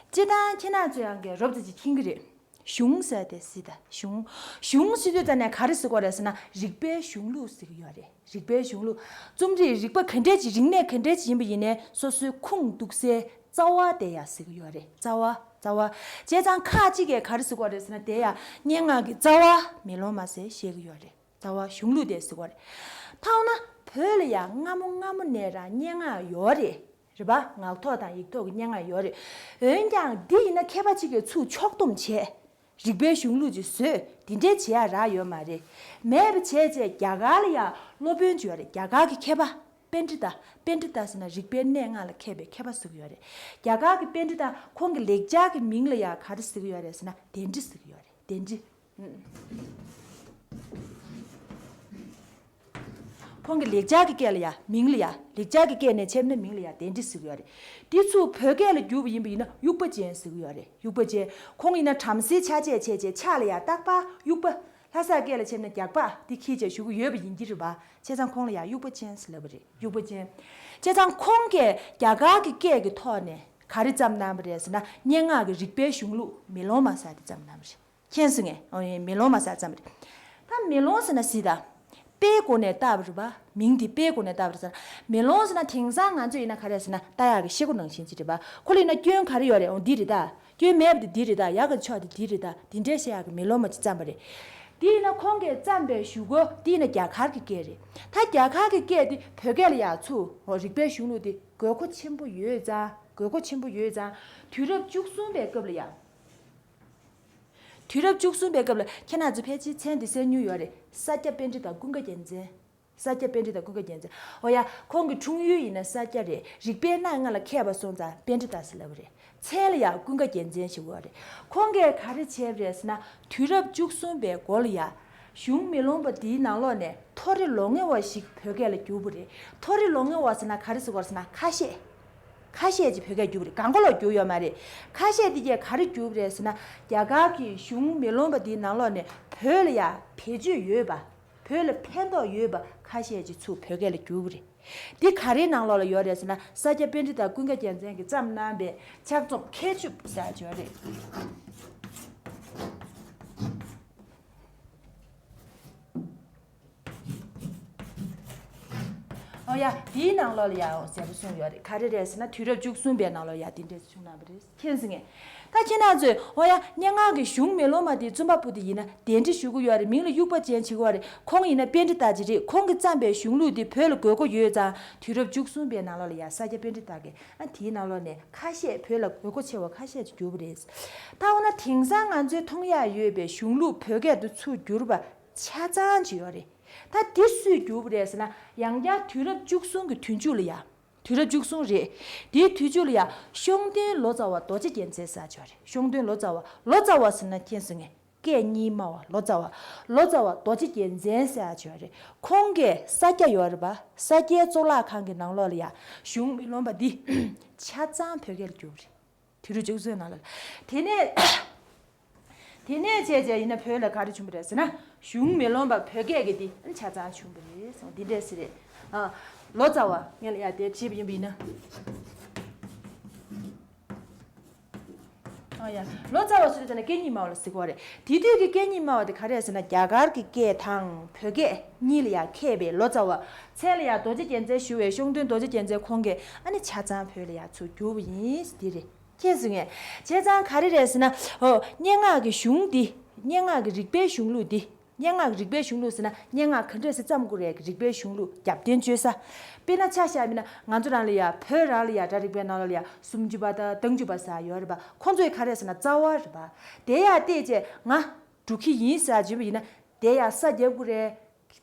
སྤྱིར་བཏང་ཁྱེད་རང་ཚོ་ཡང་གི་རོབ་ཙམ་ཅིག་མཁྱེན་གི་རེད། གཞུང་ཟེར་དེ་ཟེར་ད། གཞུང་། གཞུང་ཟེར་དུས་ཙམ་ནས་ག་རེ་ཟེར་དགོས་རེད་ཟེར་ན། རིག་པའི་གཞུང་ལུགས་ཟེར་གི་ཡོད་རེད། རིག་པའི་གཞུང་ལུགས། རྩོམ་རིག་རིག་པ་ག་འདྲས་ཅིག་རིག་གནས་ག་འདྲས་ཅིག་ཡིན་པ་ཡིན་ནའི་སོ་སོའི་ཁུངས་གཏུགས་སའི་རྩ་བ་དེ་ཡ་ཟེར་གི་ཡོད་རེད། རྩ་བ། རྩ་བ། བྱས་ཙང་ཁ་ཅིག་གིས་ག་རེ་ཟེར་གི་ཡོད་རེད་ཟེར་ན། དེ་ཡ་སྙན་ངག་གི་རྩ་བ་མེ་ལོང་མ་ཟེར་བཤད་གི་ཡོད་རེད། རྩ་བ་གཞུང་ལུགས་དེ་ཟེར་གི་ཡོད་རེད། ཐ་འོ་ན་བོད་ལ་ཡ་སྔ་མོ་སྔ་མོ་ནས་རང་སྙན་ངག་ཡོད་རེད། རེད་པ། ངག་ཐོག་དང་ཡིག་ཐོག་གི་སྙན་ངག་ཡོད་རེད། འོན་ཀྱང་འདི་ཡིན་ན་མཁས་པ་ཅིག་གིས་ཚུར་ཕྱོགས་བསྡོམས་བྱས། རིག་པའི་གཞུང་ལུགས་ཅིག་བཟོས། དེ་འདྲའི་བྱེད་ཡ་རག་ཡོད་མ་རེད། མེད་པ་བྱས་བྱས་རྒྱ་གར་ལ་ཡང་སློབ་དཔོན་ཅིག་ཡོད་རེད། རྒྱ་གར་གྱི་མཁས་པ། པཎྜི་ཏ། པཎྜི་ཏ་ཟེར་ན་རིག་པའི་གནས་ལྔ་ལ་མཁས་པའི་མཁས་པ་ཟེར་གྱི་ཡོད་རེད། རྒྱ་གར་གྱི་པཎྜི་ཏ་ཁོང་གི་ལེགས་སྦྱར་གྱི་མིང་ལ་ཡང་ག་རེ་ཟེར་གྱི་ཡོད་རེད་ཟེར་ན། དཎྜི་ཟེར་གྱི་ཡོད་རེད། དཎྜི། ཁོང་གི་ལེགས་སྦྱར་གྱི་སྐད་ལ་ཡ་མིང་ལ་ཡ། ལེགས་སྦྱར་གྱི་སྐད་ནས་ཕྱེ་ན་མིང་ལ་ཡ་དཎྜི་ཟེར་གྱི་ཡོད་རེད། དེ་ཚུར་བོད་སྐད་ལ་བསྒྱུར་བ་ཡིན་པ་ཡིན་ན་དབྱུག་པ་ཅན་ཟེར་གྱི་ཡོད་རེད། དབྱུག་པ་ཅན། ཁོང་ཡིན་ན་བྲམ་ཟེའི་ཕྱག་རྗེས་བྱས་བྱས་ཕྱག་ལ་ཡ་རྟག་པར་དབྱུག་པ། ལྷ་སའི་སྐད་ལ་ཕྱེ་ན་རྒྱགས་པ་དེ་འཁྱེར་བྱས་བཞུགས་ཀྱི་ཡོད་པ་ཡིན་གྱི་རེད་པ། བྱས་ཙང་ཁོང་ལ་ཡ་དབྱུག་པ་ཅན་ཟེར་ལབ་པ་རེད། དབྱུག་པ་ཅན། བྱས་ཙང་ཁོང་གིས་རྒྱ་གར་གྱི་སྐད་ཀྱི་ཐོག་ནས་ག་རེ་བརྩམས་གནང་བ་རེད་ཟེར་ན། སྙན་ངག་གི་རིག་པའི་གཞུང་ལུགས་མེ་ལོང་མ་ཟེར་དེ་བརྩམས་གནང་བ་རེད། མཁྱེན་སོང་ངས། ཨོ་ཡེ། མེ་ལོང་མ་ཟེར་ཙམ་རེད། ད་མེ་ལོང་ཟེར་ན་ཟེར་ད། དཔེའི་སྒོ་ནས་བཏགས་པ་རེད་པ། མིང་དེ་དཔེའི་སྒོ་ནས་བཏགས་པ་རེད་ཟེར་ན། མེ་ལོང་ཟེར་ན་དེང་སང་ང་ཚོ་ཡིན་ན་ག་རེ་ཟེར་ན། ལྟ་ཡག་གི་ཤེལ་སྒོ་ནང་བཞིན་ཅིག་རེད་པ། ཁོ་ལ་ཡིན་ན་སྐྱོན་ག་རེ་ཡོད་རེད། འོ་འདི་རེད་ད། སྐྱོན་མེད་པ་དེ་འདི་རེད་ད། ཡག་གི་ཕྱོགས་དེ་འདི་རེད་ད། དེ་འདྲའི་བཤད་ཡག་གི་མེ་ལོང་མ་ཅིག་བརྩམས་པ་རེད། དེ་ཡིན་ན་ཁོང་གིས་བརྩམས་པའི་གཞུག་གུ་དེ་ཡིན་ན་རྒྱ་གར་གྱི་སྐད་རེད། ད་རྒྱ་གར་གྱི་སྐད་དེ་བོད་སྐད་ལ་ཡག་ཚུར། འོ། རིག་པའི་གཞུང་ལུགས་དེ་དགོས་མཁོ་ཆེན་པོ་ཡོད་ཙང་། དགོས་མཁོ་ཆེན་པོ་ཡོད་ཙང་། དུས་རབས་བཅུ་གསུམ་པའི་སྐབས་ལ་ཡ། དུས་རབས་བཅུ་གསུམ་པའི་སྐབས་ལ་ཁྱེད་རང་ཚོ་ཕལ་ཆེར་མཚན་འདི་གསན་མྱོང་ཡོད་རེད། ས་སྐྱ་པཎྜི་ཏ་ཀུན་དགའ་རྒྱལ་མཚན། ས་སྐྱ་པཎྜི་ཏ་ཀུན་དགའ་རྒྱལ་མཚན། འོ་ཡ། ཁོང་གི་འཁྲུངས་ཡུལ་ཡིན་ན་ས་སྐྱ་རེད། རིག་པའི་གནས་ལྔ་ལ་མཁས་པ་སོང་ཙང་པཎྜི་ཏ་ཟེར་ལབ་པ་རེད། མཚན་ལ་ཡང་ཀུན་དགའ་རྒྱལ་མཚན་ཞེས་པ་རེད། ཁོང་གིས་ག་རེ་བྱས་པ་རེད་ཟེར་ན། དུས་རབས་བཅུ་གསུམ་པའི་འགོ་ལ་ཡ། གཞུང་མེ་ལོང་པ་འདིའི་ནང་ལོགས་ནས་མཐོ་རིས་ལོ་ལྔ་བ་ཞིག་བོད་སྐད་ལ་བསྒྱུར་བ་རེད། མཐོ་རིས་ལོ་ལྔ་བ་ཟེར་ན་ག་རེ་ཟེར་དགོས་རེད་ཟེར་ན། ཁ་ཤས། ཁ་ཤས་ཅིག་བོད་སྐད་བསྒྱུར་བ་རེད། གང་ག་ལོག་བསྒྱུར་ཡོད་མ་རེད། ཁ་ཤས་དེ་གས་ག་རེ་བསྒྱུར་བ་རེད་ཟེར་ན། རྒྱ་གར་གྱི་གཞུང་མེ་ལོང་པ་འདིའི་ནང་ལོགས་ནས་བོད་ལ་ཡ་བེད་སྤྱོད་ཡོད་པ། བོད་ལ་ཕན་ཐོགས་ཡོད་པ་ཁ་ཤས་ཅིག་ཚུར་བོད་སྐད་ལ་བསྒྱུར་བ་རེད། འདི་ག་རེའི་ནང་ལོགས་ལ་ཡོད་རེད་ཟེར་ན། ས་སྐྱ་པཎྜི་ཏ་ཀུན་དགའ་རྒྱལ་མཚན་གྱིས་བརྩམས་གནང་བའི་ཕྱག་རྩོམ་མཁས་ཆུབ་ཟེར་ཡག་ཅིག་ཡོད་རེད། ཨོ་ཡ། དེའི་ནང་ལོགས་ལ་ཡ་ཟེར་བ་གསུངས་ཡོད་རེད། ག་རེ་རེད་ཟེར་ན། དུས་རབས་བཅུ་གསུམ་པའི་ནང་ལོགས་ཡ་དེ་འདྲས་བྱུང་གནང་བ་རེད། མཁྱེན་སོང་ངས། ད་ཁྱེད་རང་ཚོས་ཨོ་ཡ། སྙན་ངག་གི་གཞུང་མེ་ལོང་མ་དེ་བཙུན་པ་པོ་དེ་ཡིན་ན་གདན་འདྲེན་ཞུ་གི་ཡོད་རེད། མིང་ལ་དབྱུག་པ་ཅན་བྱེད་ཀྱི་ཡོད་རེད། ཁོང་ཡིན་ན་པཎྜི་ཏ་ཅིག་རེད། ཁོང་གིས་བརྩམས་པའི་གཞུང་ལུགས་དེ་བོད་ལ་དགོས་མཁོ་ཡོད་ཙང་། དུས་རབས་བཅུ་གསུམ་པའི་ནང་ལོགས་ལ་ཡ་ས་སྐྱ་པཎྜི་ཏ་གིས་ཨ་དེའི་ནང་ལོགས་ནས་ཁ་ཤས་བོད་ལ་དགོས་མཁོ་ཆེ་བ་ཁ་ཤས་ཅིག་བསྒྱུར་བ་རེད། ད་འོ་ན་དེང་སང་ང་ཚོའི་མཐོང་ཡག་ཡོད་པའི་གཞུང་ལུགས་བོད་སྐད་དུ་ཚུར་བསྒྱུར་བ་ཆ་ཚང་ཅིག་ཡོད་རེད། ད་དེ་སུས་བསྒྱུར་བ་རེད་ཟེར་ན། ཡང་བསྐྱར་དུས་རབས་བཅུ་གསུམ་གྱི་དུས་མཇུག་ལ་ཡ། དུས་རབས་བཅུ་གསུམ་རེད། དེའི་དུས་མཇུག་ལ་ཡ། ཤོང་སྟོན་ལོ་ཙཱ་བ་རྡོ་རྗེ་རྒྱལ་མཚན་ཟེར་ཡག་ཅིག་ཡོད་རེད། ཤོང་སྟོན་ལོ་ཙཱ་བ། ལོ་ཙཱ་བ་ཟེར་ན་མཁྱེན་སོང་ངས། སྐད་གཉིས་སྨྲ་བ་ལོ་ཙཱ་བ། ལོ་ཙཱ་བ་རྡོ་རྗེ་རྒྱལ་མཚན་ཟེར་ཡག་ཅིག་ཡོད་རེད། ཁོང་གིས་ས་སྐྱ་ཡོད་རེད་པ། ས་སྐྱའི་གཙུག་ལག་ཁང་གི་ནང་ལོགས་ལ་ཡ། གཞུང་མེ་ལོང་པ་འདི་ཆ་ཚང་བོད་སྐད་ལ་བསྒྱུར་བ་རེད། དུས་རབས་བཅུ་གསུམ་ནང་ལ། དེ་ནས། དེ་ནས་བྱས་བྱས་ཡིན་ན་བོད་ལ་ག་རེ་བྱུང་བ་རེད་ཟེར་ན། གཞུང་མེ་ལོང་པ་བོད་སྐད་ཀྱི་འདི་ཆ་ཚང་བྱུང་བ་རེད་གསུངས། འདི་འདྲས་ཟེར་རེད། ཨ། ལོ་ཙཱ་བ་ངས་ལ་ཡ་དེ་བྲིས་པ་ཡིན་པ་ཡིན་ན། ཨ་ཡ། ལོ་ཙཱ་བ་ཟེར་དུས་ཙམ་ན་སྐད་གཉིས་སྨྲ་བ་ལ་ཟེར་གྱི་ཡོད་རེད། དེ་དུས་ཀྱི་སྐད་གཉིས་སྨྲ་བ་དེ་ག་རེ་རེད་ཟེར་ན། རྒྱ་གར་གྱི་སྐད་དང་བོད་སྐད་གཉིས་ལ་ཡ་མཁས་པའི་ལོ་ཙཱ་བ། མཚན་ལ་ཡ་རྡོ་རྗེ་རྒྱལ་མཚན་ཞུ་བའི་ཤོང་སྟོན་རྡོ་རྗེ་རྒྱལ་མཚན་ཁོང་གིས་ཨ་ནི་ཆ་ཚང་བོད་ལ་ཡ་ཚུར་བསྒྱུར་བ་ཡིན་འདི་རེད། མཁྱེན་སོང་ངས། བྱས་ཙང་ག་རེ་རེད་ཟེར་ན། ཨོ། སྙན་ངག་གི་གཞུང་འདི། སྙན་ངག་གི་རིག་པའི་གཞུང་ལུགས་འདི། སྙན་ངག་གི་རིག་པའི་གཞུང་ལུགས་ཟེར་ན། སྙན་ངག་ག་འདྲས་སེ་བརྩམས་དགོས་རེད་ཀྱི་རིག་པའི་གཞུང་ལུགས་རྒྱབ་རྟེན་བཅོལ་ས། དཔེར་ན་ཆ་བཞག་པ་ཡིན་ན་ང་ཚོ་རང་ལ་ཡ། བོད་རང་ལ་ཡ་སྒྲ་རིག་པའི་ནང་ལོགས་ལ་ཡ་སུམ་ཅུ་པ་དང་བདུན་ཅུ་པ་ཟེར་ཡོད་རེད་པ། ཁོང་ཚོས་ག་རེ་ཟེར་ན་རྩ་བ་རེད་པ། དེ་ཡ་བལྟས་བྱས་ང་འབྲུག་གི་ཡིན་ཟེར་བྱས་པ་ཡིན་ན། དེ་ཡ་ས་རྒྱབ་དགོས་རེད།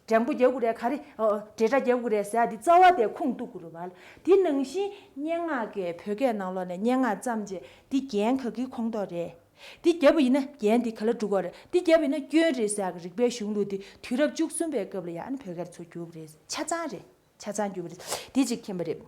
འགྲེང་བུ་རྒྱག་དགོས་རེད། ག་རེ། ཨོ། འབྲེལ་སྒྲ་རྒྱག་དགོས་རེད་ཟེར་ཡག་དེ་རྩ་བ་དེ་ཁུངས་གཏུག་དགོས་རེད་བ། དེ་ནང་བཞིན་སྙན་ངག་གི་བོད་སྐད་ནང་ལོགས་ནས་སྙན་ངག་བརྩམས་རྗེས་དེ་རྒྱན་ག་གི་ཁོངས་གཏོགས་རེད། དེ་བརྒྱབ་པ་ཡིན་ན་རྒྱན་དེ་ག་ལ་འགྲོ་གི་རེད། དེ་བརྒྱབ་པ་ཡིན་ན་སྐྱོན་རེད་ཟེར་ཡག་གི་རིག་པའི་གཞུང་ལུགས་དེ་དུས་རབས་བཅུ་གསུམ་པའི་སྐབས་ལ་ཡ་ཨ་ནི་བོད་སྐད་ཚུར་བསྒྱུར་བ་རེད། ཆ་ཚང་རེད། ཆ་ཚང་བསྒྱུར་བ་རེད། དེ་གཅིག་མཁྱེན་པ་རེད།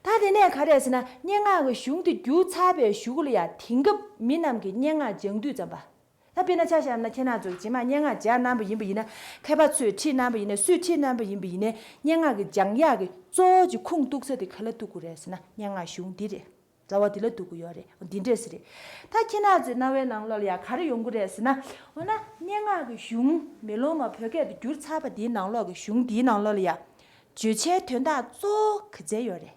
ད་དེ་ནས་ག་རེ་ཟེར་ན། སྙན་ངག་གི་གཞུང་དེ་བསྒྱུར་ཚར་བའི་གཞུག་ལ་ཡ་དེང་སྐབས་མི་རྣམས་ཀྱིས་སྙན་ངག་སྦྱང་དུས་ཙམ་པ། ད་དཔེར་ན་ཆ་བཞག་ན་ཁྱེད་རང་ཚོ་རྗེས་མ་སྙན་ངག་སྦྱང་གནང་བ་ཡིན་པ་ཡིན་ན། མཁས་པ་ཚོས་ཁྲིད་གནང་བ་ཡིན་ན། སུས་ཁྲིད་གནང་བ་ཡིན་པ་ཡིན་ནའི་སྙན་ངག་གི་སྦྱང་ཡག་གི་གཙོ་བོ་གཅིག་ཁུངས་གཏུག་ས་དེ་ག་ལ་གཏུག་དགོས་རེད་ཟེར་ན། སྙན་ངག་གཞུང་འདི་རེད། རྩ་བ་འདི་ལ་གཏུག་དགོས་ཡོད་རེད། འདི་འདྲས་ཟེར་རེད། ད་ཁྱེད་རང་ཚོའི་རྣ་བའི་ནང་ལོགས་ལ་ཡ་ག་རེ་ཡོང་གི་རེད་ཟེར་ན། འོ་ན་སྙན་ངག་གི་གཞུང་མེ་ལོང་མ་བོད་སྐད་དུ་བསྒྱུར་ཚར་བ་འདིའི་ནང་ལོགས་ཀྱི་གཞུང་འདིའི་ནང་ལོགས་ལ་ཡ། བརྗོད་བྱའི་དོན་དག་གཙོ་བོ་ག་ཚད་ཡོད་རེད།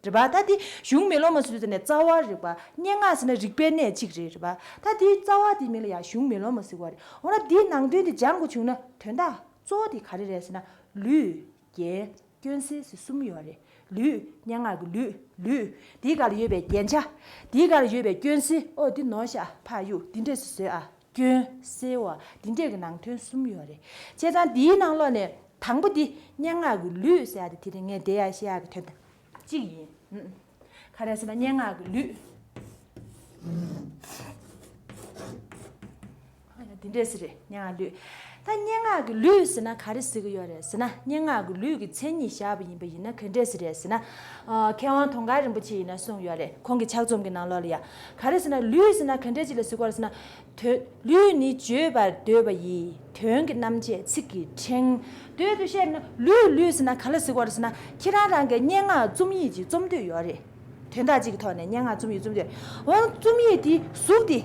རེད་པ། ད་འདི་གཞུང་མེ་ལོང་མ་ཟེར་དུས་ཙམ་ནས་རྩ་བ་རེད་པ། སྙན་ངག་ཟེར་ན་རིག་པའི་གནས་གཅིག་རེད། རེད་པ། ད་འདིའི་རྩ་བ་འདིའི་མིང་ལ་ཡང་གཞུང་མེ་ལོང་མ་ཟེར་བ་རེད། འོ་ན་འདིའི་ནང་དོན་འདི་སྦྱང་དགོས་བྱུང་ན་དོན་དག་གཙོ་བོ་འདི་ག་རེ་རེད་ཟེར་ན། ལུས། རྒྱན། སྐྱོན་སེལ་ཟེར་གསུམ་ཡོད་རེད། ལུས། སྙན་ངག་གི་ལུས། ལུས། འདིའི་སྒང་ལ་ཡོད་པའི་རྒྱན་ཆ། འདིའི་སྒང་ལ་ཡོད་པའི་སྐྱོན་སེལ། ཨོ་འདི་ནོར་ཤག་ཕར་གཡུག་འདི་འདྲས་སེ་བཟོས་ཨ། སྐྱོན་སེལ་བ་འདི་འདྲས་ཀྱི་ནང་དོན་གསུམ་ཡོད་རེད། བྱས་ཙང་འདིའི་ནང་ལོགས་ནས་དང་པོ་འདི་སྙན་ངག་གི་ལུས་ཟེར་ཡ་དེ་དེ་རིང་ངས་འདི་ཡ་བཤད་ཡ་གི་དོན་དག་གཅིག་ཡིན། ཨུམ། ག་རེ་ཟེར་ན་སྙན་ངག་གི་ལུས། ཨ་ཡ་འདི་འདྲས་སེ་རེད། སྙན་ངག་ལུས། ད་སྙན་ངག་གི་ལུས་ཟེར་ན་ག་རེ་ཟེར་གི་ཡོད་རེད་ཟེར་ན། སྙན་ངག་གི་ལུས་ཀྱི་མཚན་ཉིད་བཞག་པ་ཡིན་པ་ཡིན་ན་ག་འདྲས་སེ་རེད་ཟེར་ན། ཨ། མཁས་དབང་དུང་དཀར་རིན་པོ་ཆེ་ཡིན་ན་གསུངས་ཡོད་རེད། ཁོང་གི་ཕྱག་རྩོམ་གྱི་ནང་ལོགས་ལ་ཡ། ག་རེ་ཟེར་ན་ལུས་ཟེར་ན་ག་འདྲས་ཅིག་ལ་ཟེར་གི་ཡོད་རེད་ཟེར་ན། དོན། ལུས་ནི་བརྗོད་པར་འདོད་པ་ཡི། དོན་གྱི་རྣམ་བཅད་ཚིག་གི་ཕྲེང་། བསྡུས་ཏེ་བཤད་ན་ལུས་ལུས་ཟེར་ན་ག་ལ་ཟེར་གི་ཡོད་རེད་ཟེར་ན། ཁྱེད་རང་རང་གི་སྙན་ངག་རྩོམ་ཡིག་ཅིག་རྩོམ་འདོད་ཡོད་རེད། དོན་དག་ཅིག་གི་ཐོག་ནས་སྙན་ངག་རྩོམ་ཡིག་རྩོམ་འདོད། འོ་ན་རྩོམ་ཡིག་དེའི་གཟུགས་དེ་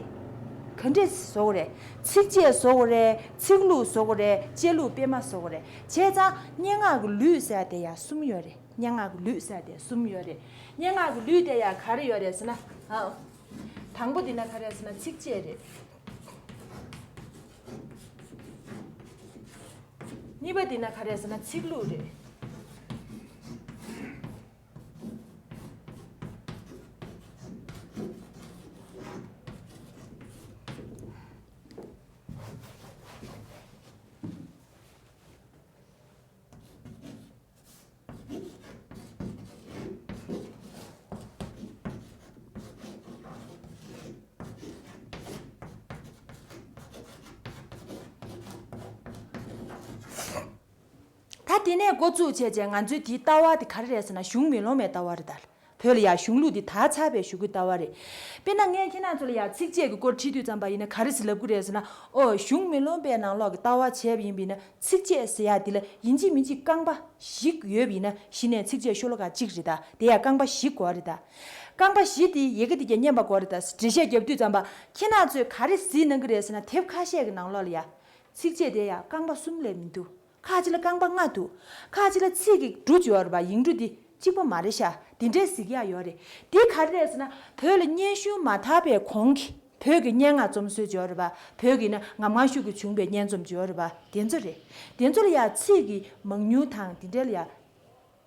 ག་འདྲས་བཟོ་དགོས་རེད། ཚིགས་བཅད་བཟོ་དགོས་རེད། ཚིག་ལྷུག་བཟོ་དགོས་རེད། བཅད་ལྷུག་སྤེལ་མ་བཟོ་དགོས་རེད། བྱས་ཙང་སྙན་ངག་གི་ལུས་ཟེར་ཡ་དེ་ཡ་གསུམ་ཡོད་རེད། སྙན་ངག་གི་ལུས་ཟེར་ཡ་དེ་གསུམ་ཡོད་རེད། སྙན་ངག་གི་ལུས་དེ་ཡ་ག་རེ་ཡོད་རེད་ཟེར་ན། ཨ། དང་པོ་འདི་ན་ག་རེ་ཟེར་ན་ཚིགས་བཅད་རེད། གཉིས་པ་འདི་ན་ག་རེ་ཟེར་ན་ཚིག་ལྷུག་རེད། ད་དེ་ནས་འགོ་བཙུགས་བྱས་བྱས་ང་ཚོའི་དེའི་ལྟ་བ་དེ་ག་རེ་རེད་ཟེར་ན། གཞུང་མེ་ལོང་མའི་ལྟ་བ་རེད་ད། བོད་ལ་ཡ་གཞུང་ལུགས་འདི་དར་ཚར་བའི་གཞུག་གུའི་ལྟ་བ་རེད། དཔེར་ན་ངས་ཁྱེད་རང་ཚོ་ལ་ཡ་ཚིགས་བཅད་ཀྱི་སྐོར་དྲིས་དུས་ཙམ་པ་ཡིན་ན་ག་རེ་ཟེར་ལབ་ཀྱི་རེད་ཟེར་ན། ཨོ་གཞུང་མེ་ལོང་པའི་ནང་ལོགས་ཀྱི་ལྟ་བ་བྱས་པ་ཡིན་པ་ཡིན་ན་ཚིགས་བཅད་ཟེར་ཡ་འདི་ལ་ཡིན་གཅིག་མིན་གཅིག་རྐང་པ་བཞི་ཡོད་པ་ཡིན་ན་གཞི་ནས་ཚིགས་བཅད་ཤོ་ལོ་ཀ་གཅིག་རེད་ད། དེ་ཡ་རྐང་པ་བཞི་དགོས་རེད་ད། རྐང་པ་བཞི་དེ་ཡི་གེ་དེ་གྱད་མཉམ་པ་དགོས་རེད་ད། འགྲེལ་བཤད་རྒྱབ་དུས་ཙམ་པ་ཁྱེད་རང་ཚོས་ག་རེ་གཟིགས་གནང་གི་རེད་ཟེར་ན། དེབ་ཁ་ཤས་ཀྱི་ནང་ལོགས་ལ་ཡ་ཚིགས་བཅད་དེ་ཡ་རྐང་པ་གསུམ་ལས་མི་འདུག་ཁ་ཅིག་ལ་རྐང་པ་ལྔ་འདུག་ཁ་ཅིག་ལ་ཚིག་གི་འབྲུ་ཅིག་ཡོད་རེད་པ། ཡིག་འབྲུ་འདི་གཅིག་པ་མ་རེད་ཤག་དེ་འདྲའི་གཟིགས་ཡག་ཡོད་རེད། འདི་ག་རེ་རེད་ཟེར་ན། བོད་ལ་སྙན་ཞུ་མ་དར་བའི་གོང་གི་བོད་ཀྱི་སྙན་ངག་རྩོམ་སྲོལ་ཅིག་ཡོད་རེད་པ། བོད་ཀྱི་ན་ངམ་ངམ་ཤུགས་ཀྱིས་བྱུང་བའི་སྙན་རྩོམ་ཅིག་ཡོད་རེད་པ། དེ་ཚོ་རེད། དེ་ཚོ་ལ་ཡ་ཚིག་གི་མང་ཉུང་དང་དེ་འདྲ་ལ་ཡ་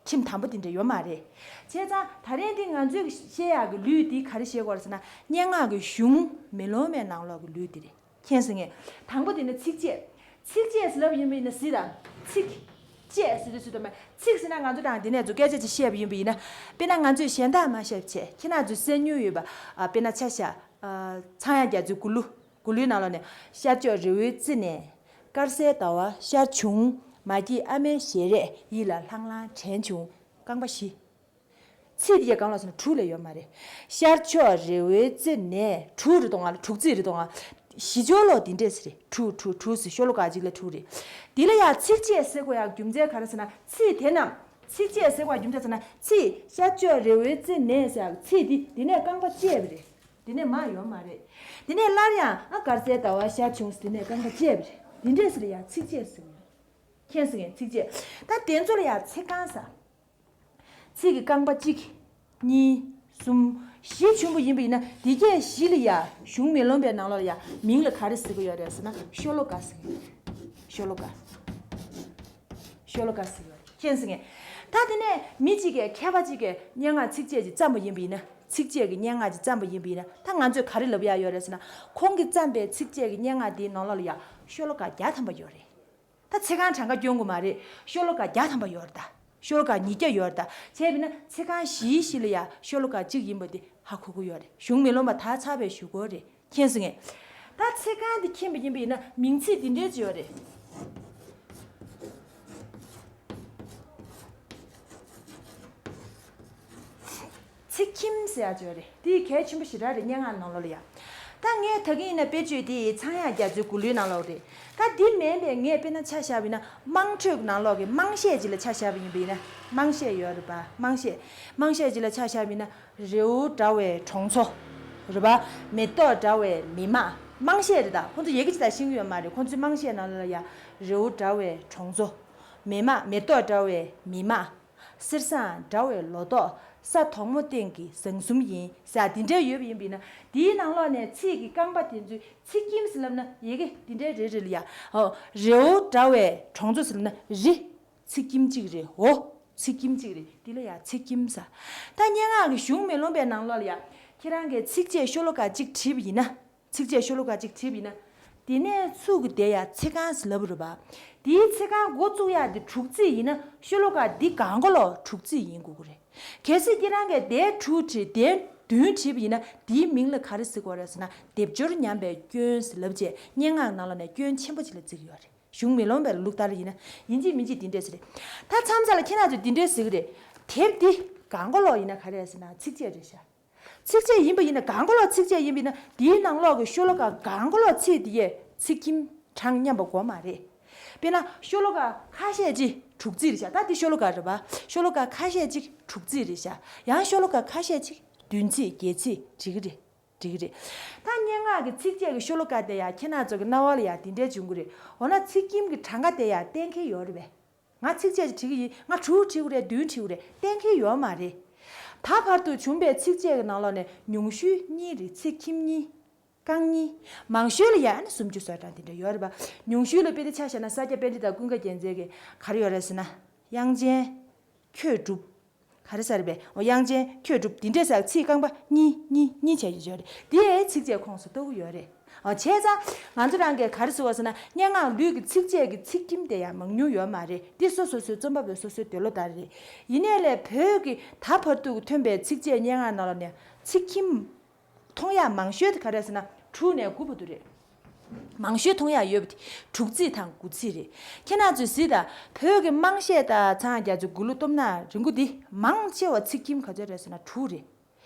ཁྱིམ་དམ་པོ་དེ་འདྲ་ཡོད་མ་རེད། བྱས་ཙང་ད་རིང་འདི་ང་ཚོའི་བཤད་ཡག་གི་ལུས་འདི་ག་རེ་བཤད་དགོས་རེད་ཟེར་ན། སྙན་ངག་གི་གཞུང་མེ་ལོང་མའི་ནང་ལོགས་ཀྱི་ལུས་འདི་རེད། མཁྱེན་སོང་ངས། དང་པོ་དེ་ནི་ཚིགས་བཅད། ཚིགས་བཅད་ཟེར་ལབ་ཡིན་པ་ཡིན་ན་གཟིགས་དང་། ཚིགས་བཅད་ཟེར་དུས་ཚོད་དུ་མ། ཚིགས་ཟེར་ན་ང་ཚོ་དང་དེ་ནས་ཚོ་སྐད་ཆ་ཅིག་བཤད་པ་ཡིན་པ་ཡིན་ན། དཔེར་ན་ང་ཚོས་གཞན་དག་མ་བཤད་བྱས་ཁྱེད་རང་ཚོས་གསན་མྱོང་ཡོད་པ། ཨ་དཔེར་ན་ཆ་བཞག་ཨ་ཚངས་དབྱངས་རྒྱ་མཚོའི་མགུར་གླུ། མགུར་གླུའི་ནང་ལོགས་ནས། ཤར་ཕྱོགས་རི་བོའི་རྩེ་ནས། དཀར་གསལ་ཟླ་བ་ཤར་བྱུང་། མ་སྐྱེས་ཨ་མའི་ཞལ་རས། ཡིད་ལ་ལྷང་ལྷང་དྲན་བྱུང་། རྐང་པ་བཞི། ཚིག་དེ་གའི་སྒང་ལ་སོང་ན་དྲུག་ལས་ཡོད་མ་རེད། ཤར་ཕྱོགས་རི་བོའི་རྩེ་ནས། དྲུག་རེད་དོ་ང་ལ། དྲུག་ཚིག་རེད་དོ་ང་། གཞི་ཅོག་ལོག་འདི་འདྲས་རེད། དྲུག་དྲུག་དྲུག་ཟེར་ཤོ་ལོ་ཀ་གཅིག་ལ་དྲུག་རེད། འདི་ལ་ཡང་ཚིགས་བཅད་ཟེར་དགོས་ཡག་རྒྱུ་མཚན་ག་རེ་ཟེར་ན། ཚིག་དེ་རྣམས་ཚིགས་བཅད་ཟེར་དགོས་ཡག་རྒྱུ་མཚན་ཟེར་ན། ཚིག་ཤར་ཕྱོགས་རི་བོའི་རྩེ་ནས་ཟེར་ཡག་ཚིག་འདི་འདི་ནས་རྐང་པ་བཅད་པ་རེད། འདི་ནས་མར་ཡོད་མ་རེད། འདི་ནས་སླར་ཡང་ཨ་དཀར་གསལ་ཟླ་བ་ཤར་བྱུང་ཟེར་འདི་ནས་རྐང་པ་བཅད་པ་རེད། འདི་འདྲས་ཟེར་ཡག་ཚིགས་བཅད་ཟེར་གི་ཡོད། མཁྱེན་སོང་ངས། ཚིགས་བཅད། ད་དེ་ཚོ་ལ་ཡང་ཚིག་རྐང་ཟེར། ཚིག་གི་རྐང་པ་གཅིག་གཉིས། གསུམ། བཞི་བྱུང་བ་ཡིན་པ་ཡིན་ན། འདི་གྱད་བཞི་ལ་ཡ་གཞུང་མེ་ལོང་པའི་ནང་ལོགས་ལ་ཡ་མིང་ལ་ག་རེ་ཟེར་གྱི་ཡོད་རེད་ཟེར་ན། ཤོ་ལོ་ཀ་ཟེར་གྱི་ཡོད་རེད། ཤོ་ལོ་ཀ། ཤོ་ལོ་ཀ་ཟེར་གྱི་ཡོད་རེད། མཁྱེན་སོང་ངས། ད་དེ་ནས་མི་གཅིག་གིས། མཁས་པ་གཅིག་གིས་སྙན་ངག་ཚིགས་བཅད་ཅིག་བརྩམས་པ་ཡིན་པ་ཡིན་ན། ཚིགས་བཅད་ཀྱི་སྙན་ངག་ཅིག་བརྩམས་པ་ཡིན་པ་ཡིན་ན། ད་ང་ཚོས་ག་རེ་ལབ་ཡག་ཡོད་རེད་ཟེར་ན། ཁོང་གིས་བརྩམས་པའི་ཚིགས་བཅད་ཀྱི་སྙན་ངག་འདིའི་ནང་ལོགས་ལ་ཡ་ཤོ་ལོ་ཀ་བརྒྱ་ཐམ་པ་ཡོད་རེད། ད་ཚིག་རྐང་གྲངས་ཀ་སྐྱོན་དགོས་མ་རེད། ཤོ་ལོ་ཀ་བརྒྱ་ཐམ་པ་ཡོད་རེད་ད། ཤོ་ལོ་ཀ་ཉིས་བརྒྱ་ཡོད་རེད་ད། བྱས་པ་ཡིན་ན་ཚིག་རྐང་བཞི་བཞི་ལ་ཡ་ཤོ་ལོ་ཀ་གཅིག་ཡིན་པ་དེ་ཧ་གོ་གི་ཡོད་རེད། གཞུང་མེ་ལོང་པ་དར་ཚར་བའི་གཞུག་གུ་རེད། མཁྱེན་སོང་ངས། ད་ཚིག་རྐང་འདི་མཁྱེན་པ་ཡིན་པ་ཡིན་ན་མིང་ཚིག་འདི་འདྲས་ཅིག་ཡོད་རེད། ཚིག་ཁྱིམ་ཟེར་ཡག་ཅིག་ཡོད་རེད། དེ་གལ་ཆེན་པོ་ཞེ་དྲག་རེད། སྙན་ངག་ནང་ལོགས་ལ་ཡ། ད་ངས་ད་གིན་ཡིན་ན་དཔེ་བརྗོད་དེ་ཚངས་དབྱངས་རྒྱ་མཚོའི་མགུར་གླུའི་ནང་ལོགས་རེད། ད་འདི་མིན་པའི་ངས་དཔེར་ན་ཆ་བཞག་པ་ཡིན་ན། དམངས་ཁྲོད་ནང་ལོགས་ཀྱི་དམངས་གཞས་ཅིག་ལ་ཆ་བཞག་པ་ཡིན་པ་ཡིན་ན། དམངས་གཞས་ཡོད་རེད་པ། དམངས་གཞས། དམངས་གཞས་ཅིག་ལ་ཆ་བཞག་པ་ཡིན་ན། རི་བོ་འདྲ་བའི་གྲོང་ཚོ། རེད་པ། མེ་ཏོག་འདྲ་བའི་མི་དམངས། དམངས་གཞས་རེད་ད། ཁོང་ཚོ་ཡི་གེ་ཅིག་ད་ཤེས་ཀྱི་ཡོད་མ་རེད། ཁོང་ཚོའི་དམངས་གཞས་ནང་ལོགས་ལ་ཡ། རི་བོ་འདྲ་བའི་གྲོང་ཚོ། མི་དམངས། མེ་ཏོག་འདྲ་བའི་མི་དམངས། གསེར་བཟང་འདྲ་བའི་ལོ་ཏོག། ས་དོག་མོ་སྟེང་གི་ཟངས་གསུམ་ཡིན་ཟེར་འདི་འདྲ་ཡོད་པ་ཡིན་པ་ཡིན་ན། འདིའི་ནང་ལོགས་ནས་ཚིག་གི་རྐང་པ་དེ་ཚོའི་ཚིག་ཁྱིམ་ཟེར་ལབ་ན་ཡི་གེ་འདི་འདྲའི་རེ་རེ་ལ་ཡ། ཨོ། རི་བོ་འདྲ་བའི་གྲོང་ཚོ་ཟེར་ལབ་ན་རི། ཚིག་ཁྱིམ་གཅིག་རེད། འོ། ཚིག་ཁྱིམ་གཅིག་རེད། འདི་ལ་ཡ་ཚིག་ཁྱིམ་ཟེར། ད་སྙན་ངག་གི་གཞུང་མེ་ལོང་པའི་ནང་ལོགས་ལ་ཡ། ཁྱེད་རང་གིས་ཚིགས་བཅད་ཤོ་ལོ་ཀ་གཅིག་བྲིས་པ་ཡིན་ན། ཚིགས་བཅད་ཤོ་ལོ་ཀ་གཅིག་བྲིས་པ་ཡིན་ན། དེ་ནས་ཚུགས་ཀྱི་དེ་ཡ་ཚིག་རྐང་ཟེར་ལབ་རེད་པ། དེའི་ཚིག་རྐང་འགོ་བཙུགས་ཡ་དེ་དྲུག་ཚིག་ཡིན་ན་ཤོ་ལོ་ཀ་འདི་སྒང་ག་ལོག་དྲུག་ཚིག་ཡིན་དགོས་ཀྱི་རེད། གལ་སྲིད་ཁྱེད་རང་གིས་དེ་དྲུག་བྲིས། དེ་བདུན་བྲིས་པ་ཡིན་ན་དེའི་མིང་ལ་ག་རེ་ཟེར་དགོས་རེད་ཟེར་ན། སྡེབ་སྦྱོར་ཉམས་པའི་སྐྱོན་ཟེར་ལབ་བྱས་སྙན་ངག་ནང་ལོགས་ནས་སྐྱོན་ཆེན་པོ་ཅིག་ལ་བརྩི་གི་ཡོད་རེད། གཞུང་མེ་ལོང་པའི་ལུགས་ལྟར་ཡིན་ན་ཡིན་གཅིག་མིན་གཅིག་འདི་འདྲས་ཟེར་རེད། ད་མཚམས་མཚམས་ལ་ཁྱེད་རང་ཚོས་འདི་འདྲས་ཟེར་གི་རེད། དེབ་འདི་སྒང་ག་ལོག་ཡིན་ན་ག་རེ་ཟེར་ན་ཚིགས་བཅད་རེད་ཤག་ཚིགས་བཅད་ཡིན་པ་ཡིན་ན། སྒང་ག་ལོག་ཚིགས་བཅད་ཡིན་པ་ཡིན་ན། དེའི་ནང་ལོགས་ཀྱི་ཤོ་ལོ་ཀ་སྒང་ག་ལོག་ཚིག་དེ་ཡས་ཚིག་ཁྱིམ་གྲངས་མཉམ་པ་དགོས་མ་རེད། དཔེར་ན་ཤོ་ལོ་ཀ་ཁ་ཤས་ཅིག་དྲུག་ཚིག་རེད་ཤག་ད་འདི་ཤོ་ལོ་ཀ་རེད་པ། ཤོ་ལོ་ཀ་ཁ་ཤས་ཅིག་དྲུག་ཚིག་རེད་ཤག་ཡང་ཤོ་ལོ་ཀ་ཁ་ཤས་ཅིག་བདུན་ཚིག་བརྒྱད་ཚིག་འགྲིག་གི་རེད། འགྲིག་གི་རེད། ད་སྙན་ངག་གི་ཚིགས་བཅད་ཀྱི་ཤོ་ལོ་ཀ་དེ་ཡང་ཁྱེད་རང་ཚོ་གི་རྣ་བ་ལ་ཡང་འདི་འདྲས་འབྱུང་གི་རེད། འོ་ན་ཚིག་ཁྱིམ་གྱི་གྲངས་ཀ་དེ་ཡང་གཏན་འཁེལ་ཡོད་རེད་པས། ང་ཚིགས་བཅད་ཅིག་བྲིས་ཀྱི་ཡིན། ང་དྲུག་བྲིས་དགོས་རེད། བདུན་བྲིས་དགོས་རེད། གཏན་འཁེལ་ཡོད་མ་རེད། ད་བར་དུ་བྱུང་བའི་ཚིགས་བཅད་ཀྱི་ནང་ལོགས་ནས་ཉུང་ཤོས་གཉིས་རེད། ཚིག་ཁྱིམ་གཉིས། རྐང་གཉིས། མང་ཤོས་ལ་ཡང་ཨ་ནི་སུམ་ཅུ་སོ་གྲངས་དེ་འདྲ་ཡོད་རེད་པ། ཉུང་ཤོས་ལ་དཔེ་དེ་ཆ་བཞག་ན་ས་སྐྱ་པཎྜི་ཏ་ཀུན་དགའ་རྒྱལ་མཚན་གྱི་ག་རེ་ཡོད་རེད་ཟེར་ན། དབྱངས་ཅན་ཁྱོད་སྒྲུབ། ག་རེ་ཟེར་བས། འོ། དབྱངས་ཅན་ཁྱོད་སྒྲུབ། འདི་འདྲའི་ཟེར་ཚིག་རྐང་པ་གཉིས་གཉིས་གཉིས་བྱས་ཀྱི་ཡོད་རེད། འདི་ཡའི་ཚིགས་བཅད་ཁོངས་སུ་གཏོགས་ཀྱི་ཡོད་རེད། འོ། བྱས་ཙང་ང་ཚོ་རང་གིས་ག་རེ་ཟེར་བ་ཟེར་ན། སྙན་ངག་ལུས་ཀྱི་ཚིགས་བཅད་ཀྱི་ཚིག་ཁྱིམ་དེ་ཡང་མང་ཉུང་ཡོད་མ་རེད། འདི་སོ་སོ་སོའི་རྩོམ་པ་པོའི་སོ་སོའི་འདོད་བློ་ལྟར་རེད། ཡིན་ནའི་ལས་བོད་ཀྱི་ད་བར་དུ་ཐོན་པའི་ཚིགས་བཅད་སྙན་ངག་ནང་ལ་ནས་ཚིག་ཁྱིམ་མཐོང་ཡག་མང་ཤོས་དེ་ག་རེ་ཟེར་ན་དྲུག་ནས་དགུ་བར་དུ་རེད། མང་ཤོས་མཐོང་ཡག་ཡོད་པ་དེ་དྲུག་ཚིགས་དང་དགུ་ཚིགས་རེད། ཁྱེད་རང་ཚོས་གཟིགས་དང་། བོད་ཀྱི་དམངས་གཞས་དང་ཚངས་དབྱངས་རྒྱ་མཚོའི་མགུར་གླུ་གཏུམ་ནག་རིང་པོ་འདི་མང་ཆེ་བ་ཚིག་ཁྱིམ་ག་ཚོད་རེད་ཟེར་ན་དྲུག་རེད།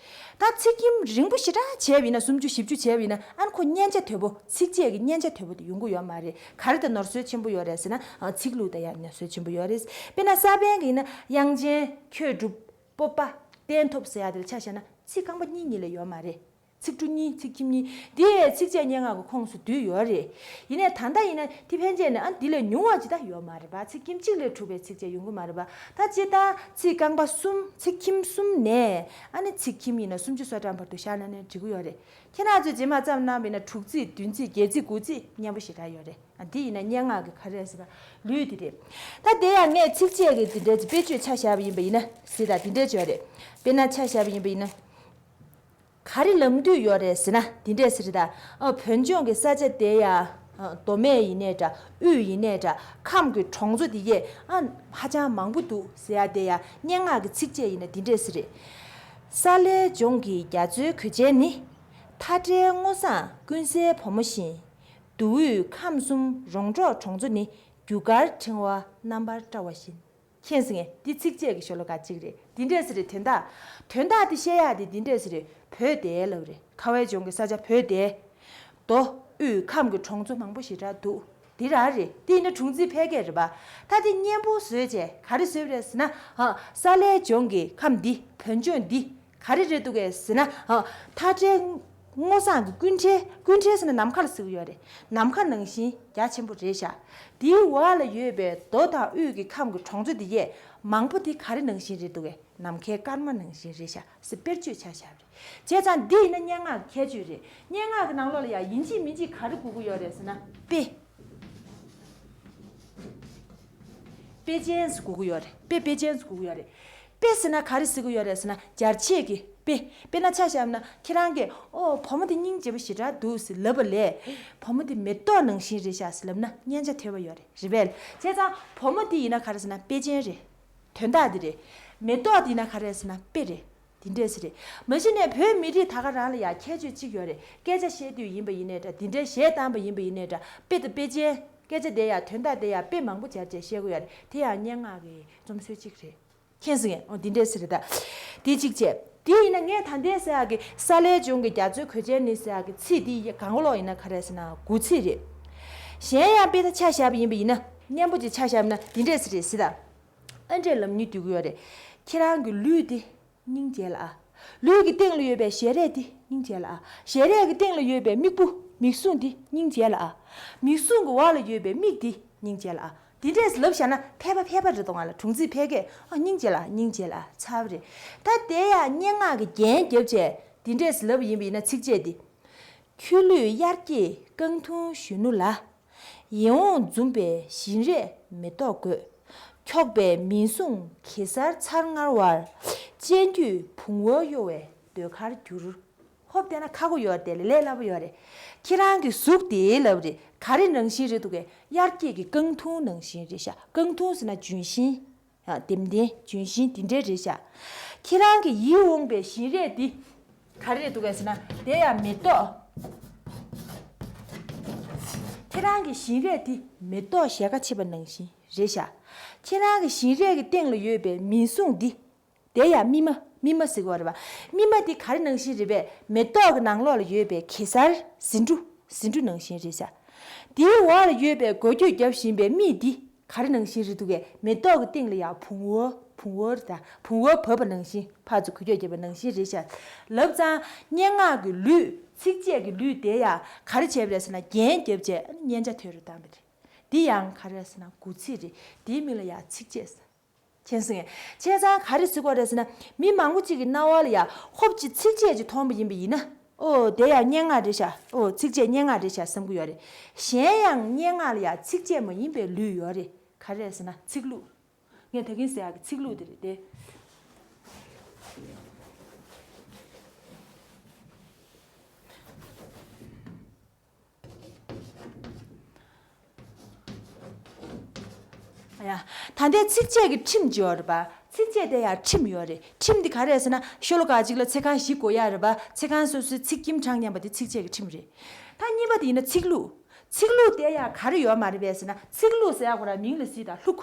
ད་ཚིག་ཁྱིམ་རིང་པོ་ཞེ་དྲག་བྱས་པ་ཡིན་ན། སུམ་ཅུ་བཞི་བཅུ་བྱས་པ་ཡིན་ན། ཨ་ནི་ཁོ་སྙན་ཆ་དོད་པོ། ཚིགས་བཅད་ཀྱི་སྙན་ཆ་དོད་པོ་དེ་ཡོང་གི་ཡོད་མ་རེད། ག་རེ་དང་ནོར་སྲོལ་ཆེན་པོ་ཡོད་རེད་ཟེར་ན། ཨ། ཚིག་ལྷུག་དང་ཡང་ནོར་སྲོལ་ཆེན་པོ་ཡོད་རེད། དཔེར་ན་ས་པཎ་གྱི་ཡིན་ན། དབྱངས་ཅན་ཁྱོད་སྒྲུབ། སྤོབས་པ་བརྟན་ཐོབ་ཟེར་ཡག་དེ་ལ་ཆ་བཞག་ན། ཚིག་རྐང་པ་གཉིས་གཉིས་ལས་ཡོད་མ་རེད། ཚིག་འབྲུ་གཉིས། ཚིག་ཁྱིམ་གཉིས། འདི་ཚིགས་བཅད་སྙན་ངག་གི་ཁོངས་སུ་འདུས་ཡོད་རེད། ཡིན་ནའི་ད་ལྟ་ཡིན་ན་དེ་ཕན་ཆད་ནས། ཨ། འདི་ལས་ཉུང་བ་ཅིག་ད་ཡོད་མ་རེད་པ། ཚིག་ཁྱིམ་གཅིག་ལས་གྲུབ་པའི་ཚིགས་བཅད་ཡོང་གི་མ་རེད་པ། ད་སྤྱིར་བཏང་ཚིག་རྐང་པ་གསུམ། ཚིག་ཁྱིམ་གསུམ་ནས། ཨ་ནི་ཚིག་ཁྱིམ་ཡིན་ན་སུམ་ཅུ་སོ་གྲངས་བར་དུ་བཞག་ན་ནས་འགྲིག་གི་ཡོད་རེད། ཁྱེད་རང་ཚོས་རྗེས་མ་བརྩམས་གནང་བ་ཡིན་ན། དྲུག་ཚིགས། བདུན་ཚིགས། བརྒྱད་ཚིགས། དགུ་ཚིགས། སྙན་པོ་ཞེ་དྲག་ཡོད་རེད། ཨ། འདི་ཡིན་ན་སྙན་ངག་གི་ག་རེ་ཟེར་ན། ལུས་འདི་རེད། ད་དེ་ཡང་ངས་ཚིགས་བཅད་ཀྱི་འདི་འདྲའི་དཔེ་བརྗོད་ཆ་བཞག་པ་ཡིན་པ་ཡིན་ན་ཟེར། ད་འདི་འདྲའི་བརྗོད་རེད། དཔེར་ན་ཆ་བཞག་པ་ཡིན་པ་ཡིན་ན། ག་རེ་ལབ་འདོད་ཡོད་རེད་ཟེར་ན། འདི་འདྲས་ཟེར་ད། ཨ། བོད་ལྗོངས་ཀྱི་ས་ཆ་དེ་ཡ། ཨ། མདོ་སྨད་ཡིན་ནའི་འདྲ། དབུས་ཡིན་ནའི་འདྲ། ཁམས་ཀྱི་གྲོང་ཚོ་དེ་ཡས། ཨ། ཧ་ཅང་མང་པོ་འདུག་ཟེར་ཡ་དེ་ཡ། སྙན་ངག་གི་ཚིགས་བཅད་ཡིན་ན་འདི་འདྲས་ཟེར་རེད། ས་ལའི་ལྗོངས་ཀྱི་རྒྱ་མཚོའི་གོས་ཆེན་ནི། མཐའ་བྲལ་སྔོ་བསངས་ཀུན་གསལ་བུ་མོ་བཞིན། མདོ་དབུས་ཁམས་གསུམ་རོང་འབྲོག་གྲོང་ཚོ་ནི། རྒྱུ་སྐར་ཕྲེང་བ་རྣམ་པར་བཀྲ་བ་བཞིན། མཁྱེན་སོང་ངས། འདི་ཚིགས་བཅད་ཀྱི་ཤོ་ལོ་ཀ་གཅིག་རེད། འདི་འདྲས་ཟེར་རེད། དོན་དག་དོན་དག་འདི་བཤད་ཡག་དེ་འདི་འདྲས་ཟེར་རེད། བོད་དེ་ལབ་རེད། ཁ་བའི་ལྗོངས་ཀྱི་ས་ཆ་བོད་དེ། མདོ་དབུས་ཁམས་ཀྱི་གྲོང་ཚོ་མང་པོ་ཞེ་དྲག་འདུག་འདི་རང་རེད། དེ་ཡིན་ན་གྲོང་ཚོའི་ཕལ་སྐད་རེད་པ། ད་དེ་སྙན་པོ་བཟོས་བྱས་ག་རེ་བཟོས་པ་རེད་ཟེར་ན། ཨ། ས་ལའི་ལྗོངས་ཀྱི་ཁམས་འདི། བོད་ལྗོངས་འདི་ག་རེ་རེད་འདུག་གས་ཟེར་ན། ཨ། མཐའ་བྲལ་སྔོ་བསངས་ཀྱི་སྐུ་འཕྲེང་། སྐུ་འཕྲེང་ཟེར་ན་ནམ་མཁའ་ལ་ཟེར་གྱི་ཡོད་རེད། ནམ་མཁའ་ནང་བཞིན་རྒྱ་ཆེན་པོ་རེད་ཤག་དེའི་འོག་ལ་ཡོད་པའི་མདོ་དང་དབུས་ཀྱི་ཁམས་ཀྱི་གྲོང་ཚོ་འདི་ཡས་མང་པོ་དེ་ག་རེ་ནང་བཞིན་རེད་འདུག་གས། ནམ་མཁའི་སྐར་མ་ནང་བཞིན་རེད་ཤག་ཟེར་དཔེར་བརྗོད་ཆ་བཞག་པ་རེད། བྱས་ཙང་འདི་ཡིན་ན་སྙན་ངག་གི་ཁྱད་ཆོས་རེད། སྙན་ངག་གི་ནང་ལོགས་ལ་ཡང་ཡིན་གཅིག་མིན་གཅིག་ག་རེ་དགོས་ཀྱི་ཡོད་རེད་ཟེར་ན། དཔེ། དཔེ་ཅན་ཟེར་དགོས་ཀྱི་ཡོད་རེད། དཔེ། དཔེ་ཅན་ཟེར་དགོས་ཀྱི་ཡོད་རེད། དཔེ་ཟེར་ན་ག་རེ་ཟེར་གྱི་ཡོད་རེད་ཟེར་ན། སྦྱར་བྱེད་ཀྱི་དཔེ། དཔེར་ན་ཆ་བཞག་ན། ཁྱེད་རང་གིས། ཨོ། བུ་མོ་དེ་སྙིང་རྗེ་པོ་ཞེ་དྲག་འདུག་ཟེར་ལབ་པ་ལས། བུ་མོ་དེ་མེ་ཏོག་ནང་བཞིན་རེད་ཤག་ཟེར་ལབ་ན་སྙན་ཆ་དོད་པོ་ཡོད་རེད། རེད་པས། བྱས་ཙང་བུ་མོ་དེ་ཡིན་ན་ག་རེ་ཟེར་ན་དཔེ་ཅན་རེད། དོན་དག་འདི་རེད། མེ་ཏོག་དེ་ཡིན་ན་ག་རེ་ཟེར་ན་དཔེ་རེད། འདི་འདྲས་རེད། མ་གཞི་ནས་བོད་མི་རིགས་ད་ག་རང་ལ་ཡང་ཁྱད་ཆོས་གཅིག་ཡོད་རེད། སྐད་ཆ་བཤད་དུས་ཡིན་པ་ཡིན་ནའི་འདྲ། འདི་འདྲའི་གཞས་བཏང་པ་ཡིན་པ་ཡིན་ནའི་འདྲ། དཔེ་དང་དཔེ་ཅན། སྐད་ཆ་དེ་ཡང་། དོན་དག་དེ་ཡང་དཔེ་མང་པོ་སྦྱར་བྱས་བཤད་ཀྱི་ཡོད་རེད། དེ་ཡང་སྙན་ངག་གི་རྩོམ་སྲོལ་གཅིག་རེད། མཁྱེན་སོང་ངས། འོ། འདི་འདྲས་ཟེར་རེད་ད། དེ་གཅིག་བྱས། དེ་ཡིན་ན་ངས་ད་ལྟའི་ཟེར་ཡག་གི། ས་ལའི་ལྗོངས་ཀྱི་རྒྱ་མཚོའི་གོས་ཆེན་ནི་ཟེར་ཡག་གི་ཚིག་འདི་གང་ག་ལོག་ཡིན་ན་ག་རེ་ཟེར་ན་དགུ་ཚིགས་རེད། གཞན་ཡང་དཔེ་ད་ཆ་བཞག་པ་ཡིན་པ་ཡིན་ན། སྙན་པོ་ཅིག་ཆ་བཞག་པ་ན་འདི་འདྲས་ཟེར་རེད། གཟིགས་དང་། ཨ་འདྲས་ལབ་སྙིང་འདོད་ཀྱི་ཡོད་རེད། ཁྱེད་རང་གི་ལུས་འདི་སྙིང་རྗེ་ལ་ཨ། ལུས་ཀྱི་སྟེང་ལ་ཡོད་པའི་ཞལ་རས་འདི་སྙིང་རྗེ་ལ་ཨ། ཞལ་རས་ཀྱི་སྟེང་ལ་ཡོད་པའི་མིག་སྤུ། མིག་ཟུང་འདི་སྙིང་རྗེ་ལ་ཨ། མིག་ཟུང་གི་འོག་ལ་ཡོད་པའི་མིག་འདི་སྙིང་རྗེ་ལ་ཨ། འདི་འདྲས་ལབ་བཞག་ན་ཕལ་པ་ཕལ་པ་རེད་དོ། ང་ལ་གྲོང་ཚིག་ཕལ་སྐད། ཨ། སྙིང་རྗེ་ལ། སྙིང་རྗེ་ལ། ཚར་བ་རེད། ད་དེ་ཡང་སྙན་ངག་གི་རྒྱན་བརྒྱབ་བྱས་འདི་འདྲས་ལབ་ཡིན་པ་ཡིན་ན། ཚིགས་བཅད་འདི། ཁྱོད་ལུས་དབྱར་སྐྱེས་རྐང་འཐུང་གཞོན་ནུ་ལ། ཡིད་འོང་འཛུམ་པའི་བཞིན་རས་མེ་ཏོག་དགོད། འཁྱོག་པའི་མིག་ཟུང་གེ་སར་མཚར་དངར་བར། སྤྱན་དཀྱུས་བུང་བ་གཡོ་བའི་ཟློས་གར་འགྱུར། ཧོབ་བལྟས་ན་ཁག་པོ་ཡོད་རེད་དེ། ལས་སླ་པོ་ཡོད་རེད། ཁྱེད་རང་གི་གཟུགས་དེ་ལབ་རེད། ག་རེ་ནང་བཞིན་རེད་འདུག་གས། དབྱར་སྐྱེས་ཀྱི་རྐང་འཐུང་ནང་བཞིན་རེད་ཤག་རྐང་འཐུང་ཟེར་ན་ལྗོན་ཤིང་། ཡང་ལྡེམ་ལྡེམ་ལྗོན་ཤིང་དེ་འདྲས་རེད་ཤག་ཁྱེད་རང་གི་ཡིད་འོང་བའི་བཞིན་རས་འདི་ག་རེ་རེད་འདུག་གས་ཟེར་ན། དེ་ཡང་མེ་ཏོག་ཁྱེད་རང་གི་བཞིན་རས་འདི་མེ་ཏོག་ཞལ་ཁ་ཕྱེས་པ་ནང་བཞིན་རེད་ཤག་ཁྱེད་རང་གི་བཞིན་རས་ཀྱི་སྟེང་ལ་ཡོད་པའི་མིག་ཟུང་འདི། དེ་ཡང་སྨིན་མ། སྨིན་མ་ཟེར་གྱི་ཡོད་རེད་པ། སྨིན་མ་འདི་ག་རེ་ནང་བཞིན་རེད་པས། མེ་ཏོག་གི་ནང་ལོགས་ལ་ཡོད་པའི་གེ་སར་ཟེའུ་འབྲུ། ཟེའུ་འབྲུ་ནང་བཞིན་རེད་ཤག་དེའི་འོག་ལ་ཡོད་པའི་འགུལ་སྐྱོད་རྒྱབ་བཞིན་པའི་མིག་འདི་ག་རེ་ནང་བཞིན་རེད་འདུག་གས། མེ་ཏོག་གི་སྟེང་ལ་ཡང་བུང་བ། བུང་བ་རེད་ད། བུང་བ་བབས་པ་ནང་བཞིན། ཕར་ཚུར་འགུལ་སྐྱོད་བརྒྱབ་པ་ནང་བཞིན་རེད་ཤག་ལབ་ཙང་སྙན་ངག་གི་ལུས། ཚིགས་བཅད་ཀྱི་ལུས་དེ་ཡང་ག་རེ་བྱས་པ་རེད་ཟེར་ན། རྒྱན་བརྒྱབ་བྱས་སྙན་ཆ་དོད་རུ་བཏང་བ་རེད། འདི་ཡང་ག་རེ་རེད་ཟེར་ན་དགུ་ཚིགས་རེད། འདིའི་མིང་ལ་ཡང་ཚིགས་བཅད་ཟེར། མཁྱེན་སོང་ངས། བྱས་ཙང་ག་རེ་ཟེར་དགོས་རེད་ཟེར་ན། མི་མང་པོ་གཅིག་གི་རྣ་བ་ལ་ཡང་ཧོབ་ཅིག་ཚིགས་བཅད་ཅིག་མཐོང་བ་ཡིན་པ་ཡིན་ན། ཨོ། དེ་ཡང་སྙན་ངག་རེད་ཤག་ཨོ། ཚིགས་བཅད་སྙན་ངག་རེད་ཤག་བསམ་གྱི་ཡོད་རེད། གཞན་ཡང་སྙན་ངག་ལ་ཡང་ཚིགས་བཅད་མ་ཡིན་པའི་ལུས་ཡོད་རེད། ག་རེ་རེད་ཟེར་ན་ཚིག་ལྷུག་ངས་ད་གིན་ཟེར་ཡག་གི་ཚིག་ལྷུག་དེ་རེད་དེ། ཡ། ད་ལྟའི་ཚིགས་བཅད་ཀྱི་ཁྲིམས་ཅིག་ཡོད་རེད་པ། ཚིགས་བཅད་དེ་ཡང་ཁྲིམས་ཡོད་རེད། ཁྲིམས་འདི་ག་རེ་རེད་ཟེར་ན། ཤོ་ལོ་ཀ་གཅིག་ལ་ཚིག་རྐང་བཞི་དགོས་ཡག་རེད་པ། ཚིག་རྐང་སོ་སོའི་ཚིག་ཁྱིམ་གྲངས་མཉམ་པ་དེ་ཚིགས་བཅད་ཀྱི་ཁྲིམས་རེད། ད་གཉིས་པ་དེ་ཡིན་ན་ཚིག་ལྷུག་ཚིག་ལྷུག་དེ་ཡང་ག་རེ་ཡོད་མ་རེད་པས་ཟེར་ན། ཚིག་ལྷུག་ཟེར་ཡག་ཁོ་རང་མིང་ལ་གཟིགས་དང་། ལྷུག་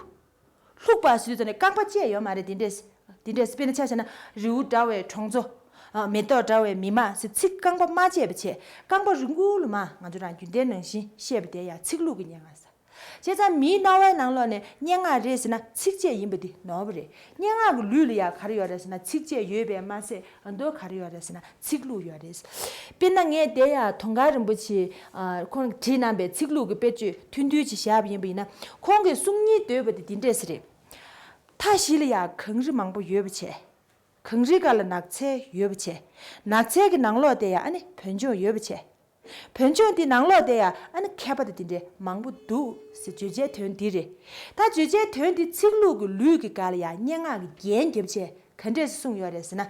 ལྷུག་པ་ཟེར་དུས་ཙམ་ནས་རྐང་པ་བཅད་ཡོད་མ་རེད། དེ་འདྲས་དེ་འདྲས། དཔེར་ན་ཆ་བཞག་ན་རི་བོ་འདྲ་བའི་གྲོང་ཚོ། ཨ། མེ་ཏོག་འདྲ་བའི་མི་མང་ཟེར། ཚིག་རྐང་པ་མ་བཅད་པ་བྱས། རྐང་པ་རིང་པོ་ལ་མར་ང་ཚོ་རང་རྒྱུན་ལྡན་ནང་བཞིན་བཤད་པ་དེ་ཡང་ཚིག་ལྷུག་གི་སྙན་ངག་ཟེར། བྱས་ཙང་མིའི་རྣ་བའི་ནང་ལོགས་ནས་སྙན་ངག་རེད་ཟེར་ན་ཚིགས་བཅད་ཡིན་པ་འདི་ནོར་བ་རེད། སྙན་ངག་གི་ལུས་ལ་ཡང་ག་རེ་ཡོད་རེད་ཟེར་ན་ཚིགས་བཅད་ཡོད་པས་མ་ཟད། ཨ། མདོར་ག་རེ་ཡོད་རེད་ཟེར་ན་ཚིག་ལྷུག་ཡོད་རེད། དཔེར་ན་ངས་དེ་ཡང་དུང་དཀར་རིན་པོ་ཆེ། ཨ། ཁོང་བྲིས་གནང་པའི་ཚིག་ལྷུག་གི་དཔེ་བརྗོད་ཐུང་ཐུང་ཅིག་བཞག་པ་ཡིན་པ་ཡིན་ན། ཁོང་གི་གསུང་སྙིང་འདོད་པ་དེ་འདི་འདྲས་རེད། མཐའ་བཞི་ལ་ཡང་གངས་རི་མང་པོ་ཡོད་པ་བྱས། གངས་རིའི་སྒང་ལ་ནགས་ཚལ་ཡོད་པ་བྱས། ནགས་ཚལ་གྱི་ནང་ལོགས་དེ་ཡང་ཨ་ནི་བོད་ལྗོངས་ཡོད་པ་བྱས། བོད་ལྗོངས་འདི་ནང་ལོགས་དེ་ཡང་ཨ་ནི་མཁས་པ་དང་དེ་འདྲའི་མང་པོ་འདུག་ཟེར། བརྗོད་བྱའི་དོན་འདི་རེད། ད་བརྗོད་བྱའི་དོན་འདི་ཚིག་ལྷུག་གི་ལུས་ཀྱི་སྒང་ལ་ཡང་སྙན་ངག་གི་རྒྱན་བརྒྱབ་བྱས་ག་འདྲས་གསུངས་ཡོད་རེད་ཟེར་ན།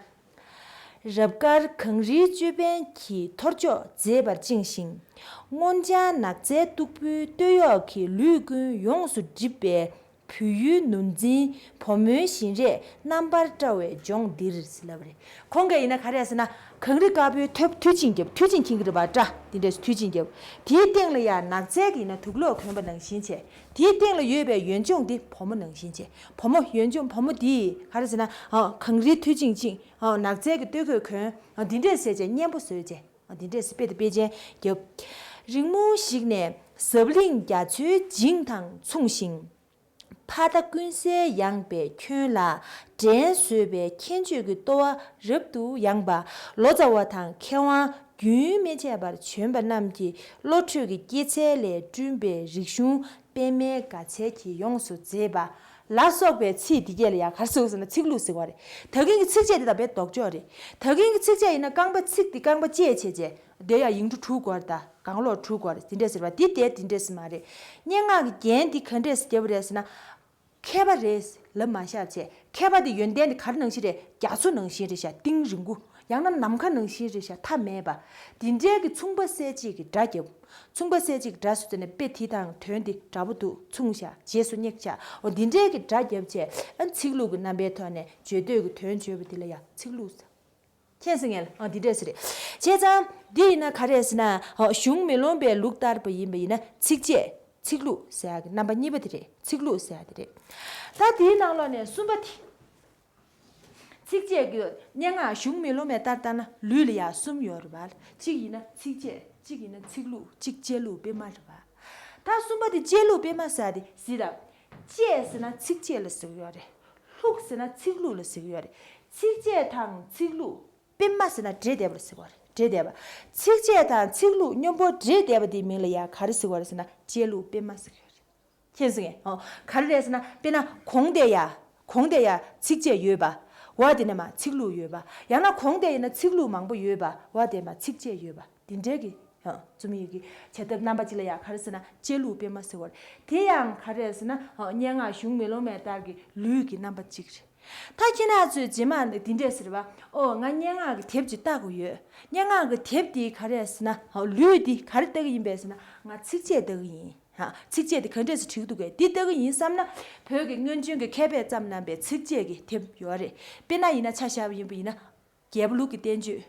རབ་དཀར་གངས་རིའི་ཅོད་པན་གྱིས། ཐོར་ཅོག་མཛེས་པར་བཅིངས་ཤིང་། སྔོ་ལྗང་ནགས་ཚལ་སྟུག་པོའི་སྟོད་གཡོགས་ཀྱིས། ལུས་ཀུན་ཡོངས་སུ་བསྒྲིབས་པའི་བོད་ཡུལ་ནུབ་འཛིན་བུ་མོའི་བཞིན་རས་རྣམ་པར་བཀྲ་བའི་ལྗོངས་འདིར་ཟེར་ལབ་པ་རེད། ཁོང་གིས་ཡིན་ན་ག་རེ་ཟེར་ན། གངས་རི་དཀར་པོའི་ཐོད་མཐུད་ཅིང་བརྒྱབ། མཐུད་ཅིང་འཁྱིལ་གྱི་རེད་པ། སྐྲ་འདི་འདྲས་མཐུད་ཅིང་བརྒྱབ། དེའི་སྟེང་ལ་ཡང་ནགས་ཚལ་གྱི་ཡིན་ན་དུག་ལོག་གོན་པ་ནང་བཞིན་བྱས། དེའི་སྟེང་ལ་ཡོད་པའི་ཡུལ་ལྗོངས་འདི་བུ་མོ་ནང་བཞིན་བྱས། བུ་མོ། ཡུལ་ལྗོངས་བུ་མོ་འདིས་ག་རེ་ཟེར་ན། ཨ། གངས་རིའི་མཐུད་ཅིང་བཅིངས། ཨ། ནགས་ཚལ་གྱི་སྟོད་གོས་གོན། ཨ། འདི་འདྲས་བྱས་བྱས་སྙན་པོ་བཟོས་བྱས། འདི་འདྲས་སེ་དཔེ་དང་དཔེ་ཅན་བརྒྱབ། རིང་མོ་ཞིག་ནས་ཟབ་བརླིང་རྒྱ་མཚོའི་འཇིངས་དང་མཚུངས་ཤིང་། ཕ་མཐའ་ཀུན་གསལ་ཡངས་པའི་ཁྱོན་ལ། དྲན་གསོས་པའི་མཁྱེན་དཔྱོད་ཀྱི་ལྟོ་བ་རབ་ཏུ་ཡངས་པ། ལོ་ཙཱ་བ་དང་མཁས་དབང་རྒྱུན་མི་ཆད་པར་བྱོན་པ་རྣམས་ཀྱི་བློ་གྲོས་ཀྱི་སྐྱེད་ཚལ་ལས་བསྐྲུན་པའི་རིག་གཞུང་པདྨའི་དགའ་ཚལ་གྱིས་ཡོངས་སུ་མཛེས་པ། ལ་སོགས་པའི་ཚིག་འདི་གས་ལ་ཡང་ག་རེ་ཟེར་ཟེར་ན་ཚིག་ལྷུག་ཟེར་བ་རེད། ད་གིན་གྱི་ཚིགས་བཅད་འདི་དང་དཔེ་ལྡོག་ཕྱོགས་རེད། ད་གིན་གྱི་ཚིགས་བཅད་ཡིན་ན་རྐང་པ་ཚིགས་འདི་རྐང་པ་བཅད་བྱས་བྱས་དེ་ཡང་ཡིག་འབྲུ་དྲུག་དགོས་རེད། ད་གང་ལོག་དྲུག་དགོས་རེད། དེ་འདྲས་ཟེར་བ་འདི་དེ་དེ་འདྲས་མ་རེད། སྙན་ངག་གི་རྒྱན་འདི་ག་འདྲས་བརྒྱབ་པ་རེད་ཟེར་ན། མཁས་པ་རེད་ལབ་མ་བཞག་བྱས། མཁས་པ་འདི་ཡོན་ཏན་འདི་ག་རེ་ནང་བཞིན་རེད། རྒྱ་མཚོ་ནང་བཞིན་རེད་ཤག་གཏིང་རིང་པོ། ཡང་ན་ནམ་མཁའ་ནང་བཞིན་རེད་ཤག་མཐའ་མེད་པ། འདི་འདྲའི་གི་མཚུངས་པ་གསལ་བྱེད་ཀྱི་སྒྲ་བརྒྱབ། མཚུངས་པ་གསལ་བྱེད་ཀྱི་སྒྲ་ཟེར་དུས་ནས་དཔེ་དེ་དང་དོན་དེ་འདྲ་པོ་འདུག་མཚུངས་ཤག་རྗེས་སུ་སྙེག་ཤག་འོ་འདི་འདྲའི་གི་སྒྲ་བརྒྱབ་བྱས། ཨ། ཚིག་ལྷུག་གི་རྣམ་པའི་ཐོག་ནས་བརྗོད་འདོད་ཀྱི་དོན་བརྗོད་པ་འདི་ལ་ཡང་ཚིག་ལྷུག་ཟེར། མཁྱེན་སོང་ངས། ཨ། འདི་འདྲས་ཟེར་རེད། བྱས་ཙང་འདི་ཡིན་ན་ག་རེ་ཟེར་ན། ཨ། གཞུང་མེ་ལོང་པའི་ལུགས་ལྟར་པ་ཡིན་པ་ཡིན་ན་ཚིགས་བཅད་ཚིག་ལྷུག་ཟེར་ཡག་གི་རྣམ་པ་གཉིས་པ་དེ་རེད། ཚིག་ལྷུག་ཟེར་ཡག་དེ་རེད། ད་དེའི་ནང་ལོགས་ནས་གསུམ་པ་དེ། ཚིགས་བཅད་ཀྱི་སྙན་ངག་གཞུང་མེ་ལོང་པའི་ལྟར་ལྟར་ན་ལུས་ལ་ཡང་གསུམ་ཡོད་རེད་པ། གཅིག་ཡིན་ན་ཚིགས་བཅད། གཅིག་ཡིན་ན་ཚིག་ལྷུག་གཅིག་བཅད་ལྷུག་པད་མ་རེད་པ། ད་གསུམ་པ་དེ་བཅད་ལྷུག་པད་མ་ཟེར་ཡག་དེ་གཟིགས་དང་། བཅད་ཟེར་ན་ཚིགས་བཅད་ལ་ཟེར་གྱི་ཡོད་རེད། ལྷུག་ཟེར་ན་ཚིག་ལྷུག་ལ་ཟེར་གྱི་ཡོད་རེད། ཚིགས་བཅད་དང་ཚིག་ལྷུག་པད་མ་ཟེར་ན་འདྲེས་བསྡད་པ་ལ་ཟེར་གྱི་ཡོད་རེད། འདྲེས་བསྡད་པ། ཚིགས་བཅད་དང་ཚིག་ལྷུག་མཉམ་པོ་འདྲེས་བསྡད་པ་དེའི་མིང་ལ་ཡང་ག་རེ་ཟེར་གྱི་ཡོད་རེད་ཟེར་ན་བཅད་ལྷུག་པད་མ་ཟེར་གྱི་ཡོད་རེད། མཁྱེན་སོང་ངས། ཨོ། ག་རེ་རེད་ཟེར་ན་དཔེར་ན་གོང་དེ་ཡ། གོང་དེ་ཡ་ཚིགས་བཅད་ཡོད་པ། འོག་དེ་ནས་མར་ཚིག་ལྷུག་ཡོད་པ། ཡང་ན་གོང་དེ་ཡིན་ན་ཚིག་ལྷུག་མང་པོ་ཡོད་པ། འོག་དེ་མར་ཚིགས་བཅད་ཡོད་པ། འདི་འདྲའི་གི། ཨ། རྩོམ་ཡིག་གི་བྱ་ཐབས་རྣམ་པ་གཅིག་ལ་ཡང་ག་རེ་ཟེར་ན་བཅད་ལྷུག་པད་མ་ཟེར་བ་རེད། དེ་ཡང་ག་རེ་ཟེར་ན། ཨ། སྙན་ངག་གཞུང་མེ་ལོང་པའི་ལྟར་གྱི་ལུས་ཀྱི་རྣམ་པ་གཅིག་རེད། ད་ཁྱེད་རང་ཚོས་རྗེས་མ་འདི་འདྲས་ཟེར་བ། ཨོ། ང་སྙན་ངག་གི་དེབ་ཅིག་ལྟ་དགོས་ཡོད། སྙན་ངག་གི་དེབ་འདི་ག་རེ་ཟེར་ན། ཨོ། ལུས་འདི་ག་རེ་ལྟ་གི་ཡིན་པས་ཟེར་ན་ང་ཚིགས་བཅད་ལྟ་གི་ཡིན། ཧ། ཚིགས་བཅད་འདི་ག་འདྲས་སེ་བྲིས་འདུག་གས། འདི་ལྟ་གི་ཡིན་བསམ་ན། བོད་ཀྱི་སྔོན་བྱོན་གྱི་མཁས་པས་བརྩམས་གནང་པའི་ཚིགས་བཅད་ཀྱི་དེབ་ཡོད་རེད། དཔེར་ན་ཡིན་ན་ཆ་བཞག་པ་ཡིན་པ་ཡིན་ན། རྒྱལ་པོ་ལུགས་ཀྱི་བསྟན་བཅོས།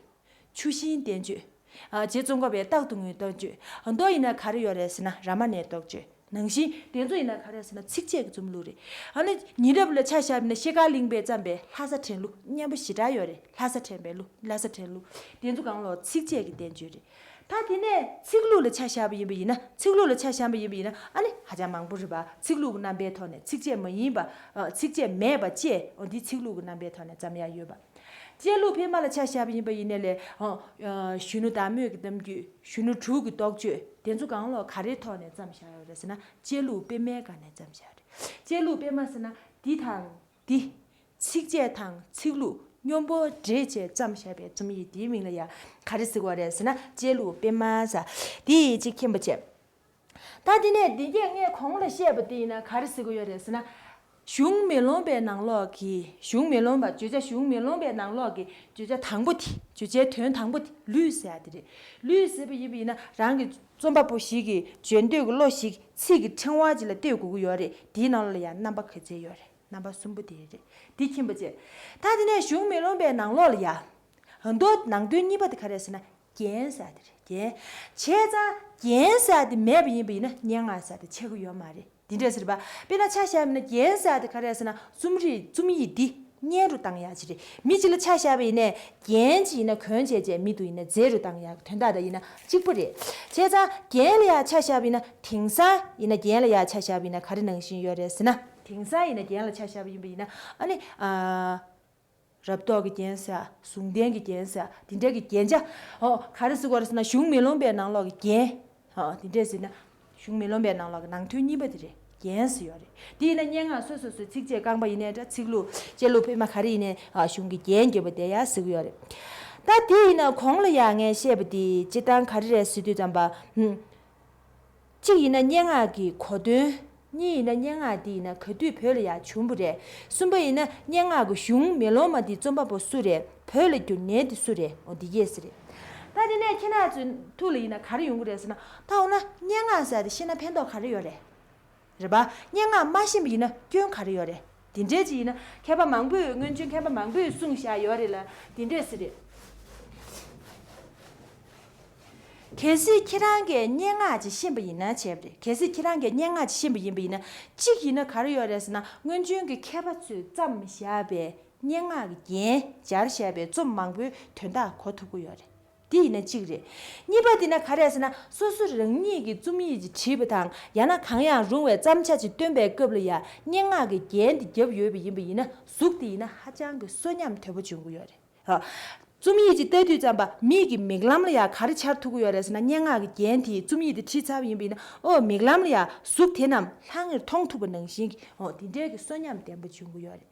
ཆུ་ཤིང་བསྟན་བཅོས། ཨ། རྗེ་ཙོང་ཁ་པའི་རྟག་ཏུ་ངུའི་བསྟན་བཅོས། མདོ་ཡིན་ན་ག་རེ་ཡོད་རེད་ཟེར་ན་རཱ་མ་ཎའི་བསྟན་བཅོས་ནང་བཞིན། དེ་ཚོ་ཡིན་ན་ག་རེ་ཟེར་ན་ཚིགས་བཅད་ཀྱི་རྩོམ་ལུགས་རེད། ཨ་ནི་ཉེ་རབས་ལ་ཆ་བཞག་པ་ཡིན་ན་ཤེལ་དཀར་གླིང་པས་བརྩམས་པའི་ལྷ་ས་ཕྲན་གླུ་སྙན་པོ་ཞེ་དྲག་ཡོད་རེད། ལྷ་ས་ཕྲན་པའི་གླུ། ལྷ་ས་ཕྲན་གླུ། དེ་ཚོ་གང་ལོག་ཚིགས་བཅད་ཀྱི་བསྟན་བཅོས་རེད། ད་དེ་ནས་ཚིག་ལྷུག་ལ་ཆ་བཞག་པ་ཡིན་པ་ཡིན་ན། ཚིག་ལྷུག་ལ་ཆ་བཞག་པ་ཡིན་པ་ཡིན་ན་ཨ་ནི་ཧ་ཅང་མང་པོ་རེད་པ། ཚིག་ལྷུག་གི་རྣམ་པའི་ཐོག་ནས་ཚིགས་བཅད་མ་ཡིན་པ། ཨ། ཚིགས་བཅད་མེད་པ་བཅས། འོ། འདི་ཚིག་ལྷུག་གི་རྣམ་པའི་ཐོག་ནས་བརྩམས་ཡག་ཡོད་པ། བཅད་ལྷུག་པད་མ་ལ་ཆ་བཞག་པ་ཡིན་པ་ཡིན་ནའི་ལས། ཨོ། ཨ། གཞོན་ནུ་བདག་མོས་ཀྱི་གཏམ་རྒྱུད། གཞོན་ནུ་དྲུག་གི་རྟོགས་བརྗོད། དེ་ཚོ་གང་ལོག་ག་རེའི་ཐོག་ནས་བརྩམས་བཞག་ཡོད་རེད་ཟེར་ན་བཅད་ལྷུག་པད་མའི་སྒང་ནས་བརྩམས་བཞག་རེད། བཅད་ལྷུག་པད་མ་ཟེར་ན་འདི་དང་འདི། ཚིགས་བཅད་དང་ཚིག་ལྷུག་མཉམ་པོ་འདྲེས་བྱས་བརྩམས་བཞག་པའི་རྩོམ་ཡིག་དེའི་མིང་ལ་ཡང་ག་རེ་ཟེར་བ་རེད་ཟེར་ན་བཅད་ལྷུག་པད་མ་ཟེར། དེ་ཡིས་གཅིག་མཁྱེན་པ་བྱས། ད་དེ་ནས་འདི་གས་ངས་གོང་ལ་བཤད་པ་དེ་ཡིན་ན་ག་རེ་ཟེར་གི་ཡོད་རེད་ཟེར་ན། གཞུང་མེ་ལོང་པའི་ནང་ལོགས་ཀྱི། གཞུང་མེ་ལོང་པ་བརྗོད་བྱ། གཞུང་མེ་ལོང་པའི་ནང་ལོགས་ཀྱི་བརྗོད་བྱ་དང་པོ་དེ། བརྗོད་བྱའི་དོན་དང་པོ་དེ་ལུས་ཟེར་ཡག་དེ་རེད། ལུས་ཟེར་བ་ཡིན་པ་ཡིན་ན་རང་གི་རྩོམ་པ་པོ་ཞིག་གིས་བརྗོད་འདོད་ཀྱི་བློ་ཞིག་ཚིག་གི་ཕྲེང་བ་ཅིག་ལ་གཏོད་དགོས་ཀྱི་ཡོད་རེད། དེའི་ནང་ལ་ཡང་རྣམ་པ་ག་ཚད་ཡོད་རེད། རྣམ་པ་གསུམ་པོ་དེ་རེད། འདི་མཁྱེན་པ་བྱས། ད་དེ་ནས་གཞུང་མེ་ལོང་པའི་ནང་ལོགས་ལ་ཡ། མདོ་ནང་དོན་གཉིས་པ་དེ་ག་རེ་ཟེར་ན་རྒྱན་ཟེར་དེ་རེད། རྒྱན། བྱས་ཙང་ རྒྱན་ཟེར་ཡ་དེ་མེད་པ་ཡིན་པ་ཡིན་ན་སྙན་ངག་ཟེར་ཡ་དེ་ཆགས་ཀྱི་ཡོད་མ་རེད། དེ་འདྲས་ཟེར་བ། དཔེར་ན་ཆ་བཞག་པ་ཡིན་ན་རྒྱན་ཟེར་ཡ་དེ་ག་རེ་ཟེར་ན་རྩོམ་རིག་རྩོམ་ཡིག་འདི་སྙན་རུ་བཏང་ཡ་ཅིག་རེད། མི་གཅིག་ལ་ཆ་བཞག་པ་ཡིན་ནའི་རྒྱན་ཅིག་ཡིན་ན་གོན་བྱས་བྱས་མི་དུ་ཡིན་ན་མཛེས་རུ་བཏང་ཡ་གི་དོན་དག་དང་ཡིན་ན་གཅིག་པ་རེད། བྱས་ཙང་རྒྱན་ལ་ཡ་ཆ་བཞག་པ་ཡིན་ན་དེང་སང་ཡིན་ན་རྒྱན་ལ་ཡ་ཆ་བཞག་པ་ཡིན་ན་ག་རེ་ནང་བཞིན་ཡོད་རེད་ཟེར་ན། དེང་སང་ཡིན་ན་རྒྱན་ལ་ཆ་བཞག་པ་ཡིན་པ་ཡིན་ན་ཨ་ནི་ཨ། རབ་རྟོག་གི་རྒྱན་ཟེར། ཟུང་ལྡན་གྱི་རྒྱན་ཟེར། དེ་འདྲ་གི་རྒྱན་ཆ། ཨོ། ག་རེ་ཟེར་དགོས་རེད་ཟེར་ན་གཞུང་མེ་ལོང་པའི་ནང་ལོགས་ཀྱི་རྒྱན། ཨོ། དེ་འདྲས་ཟེར་ན། གཞུང་མེ་ལོང་པའི་ནང་ལོགས་ཀྱི་ནང་དོན་གཉིས་པ་དེ་རེད། རྒྱན་ཟེར་ཡོད་རེད། དེ་ཡིན་ན་སྙན་ངག་སོ་སོ་སོའི་ཚིགས་བཅད་རྐང་པ་ཡིན་ནའི་འདྲ་ཚིག་ལྷུག་བཅད་ལྷུག་དཔེ་མ་ག་རེ་ཡིན་ནའི་ཨ་གཞུང་གི་རྒྱན་བརྒྱབ་པ་དེ་ཡང་ཟེར་གྱི་ཡོད་རེད། ད་དེ་ཡིན་ན་གོང་ལ་ཡང་ངས་བཤད་པ་དེ་སྤྱིར་བཏང་ག་རེ་རེད་ཟེར་དུས་ཙམ་པ། ཧུམ། གཅིག་ཡིན་ན་སྙན་ངག་གི་གོ་དོན། གཉིས་ཡིན་ན་སྙན་ངག་འདི་ཡིན་ན་ག་དུས་བོད་ལ་ཡང་བྱུང་བ་རེད། གསུམ་པ་ཡིན་ན་སྙན་ངག་གི་གཞུང་མེ་ལོང་མ་འདི་རྩོམ་པ་པོ་སུ་རེད། བོད་ལ་བསྒྱུར་མཁན་འདི་སུ་རེད། འོ་འདི་གས་ཟེར་རེད། ད་དེ་ནས་ཁྱེད་རང་ཚོའི་ཐུགས་ལ་ཡིན་ན་ག་རེ་ཡོང་གི་རེད་ཟེར་ན། ད་འོ་ན་སྙན་ངག་ཟེར་དེ་ཤེས་ན་ཕན་ཐོགས་ག་རེ་ཡོད་རེད། རེད་པ། སྙན་ངག་མ་ཤེས་པ་ཡིན་ན་སྐྱོན་ག་རེ་ཡོད་རེད། དེ་འདྲས་ཅིག་ཡིན་ན་མཁས་པ་མང་པོས་སྔོན་བྱོན་མཁས་པ་མང་པོས་གསུངས་བཞག་ཡོད་རེད་ལ། དེ་འདྲས་ཟེར་རེད། གལ་སྲིད་ཁྱེད་རང་གིས་སྙན་ངག་ཅིག་ཤེས་པ་ཡིན་ན་བྱས་པ་རེད། གལ་སྲིད་ཁྱེད་རང་གིས་སྙན་ངག་ཅིག་ཤེས་པ་ཡིན་པ་ཡིན་ན་གཅིག་ཡིན་ན་ག་རེ་ཡོད་རེད་ཟེར་ན་སྔོན་བྱོན་གྱི་མཁས་པ་ཚོས་བརྩམས་བཞག་པའི་སྙན་ངག་གི་རྒྱན་སྦྱར་བཞག་པའི་རྩོམ་མང་པོའི་དོན་དག་གོ་ཐུབ་ཀྱི་ཡོད་རེད། དེ་ཡིན་ན་གཅིག་རེད། གཉིས་པ་དེ་ན་ག་རེ་ཟེར་ན་སོ་སོ་རང་ཉིད་ཀྱིས་རྩོམ་ཡིག་ཅིག་བྲིས་པ་དང་ཡང་ན་གང་ཡང་རུང་བའི་བརྩམས་བྱ་ཅིག་བཏོན་པའི་སྐབས་ལ་ཡང་སྙན་ངག་གི་རྒྱན་དེ་བརྒྱབ་ཡོད་པ་ཡིན་པ་ཡིན་ན་གཟུགས་དེ་ཡིན་ན་ཧ་ཅང་གི་གསོན་ཉམས་དོད་པོ་འབྱུང་གི་ཡོད་རེད། ཧ། རྩོམ་ཡིག་ཅིག་ལྟ་དུས་ཙམ་པ་མིག་གི་མིག་ལམ་ལ་ཡང་ག་རེ་འཆར་ཐུབ་ཀྱི་ཡོད་རེད་ཟེར་ན་སྙན་ངག་གི་རྒྱན་དེ་རྩོམ་ཡིག་དེ་བྲིས་ཚར་བ་ཡིན་པ་ཡིན་ན་ཨོ་མིག་ལམ་ལ་ཡང་གཟུགས་དེ་རྣམས་ལྷང་ངེར་མཐོང་ཐུབ་པ་ནང་བཞིན་གྱི་ཨོ་དེ་འདྲའི་གི་གསོན་ཉམས་ལྡན་པ་འབྱུང་གི་ཡོད་རེད།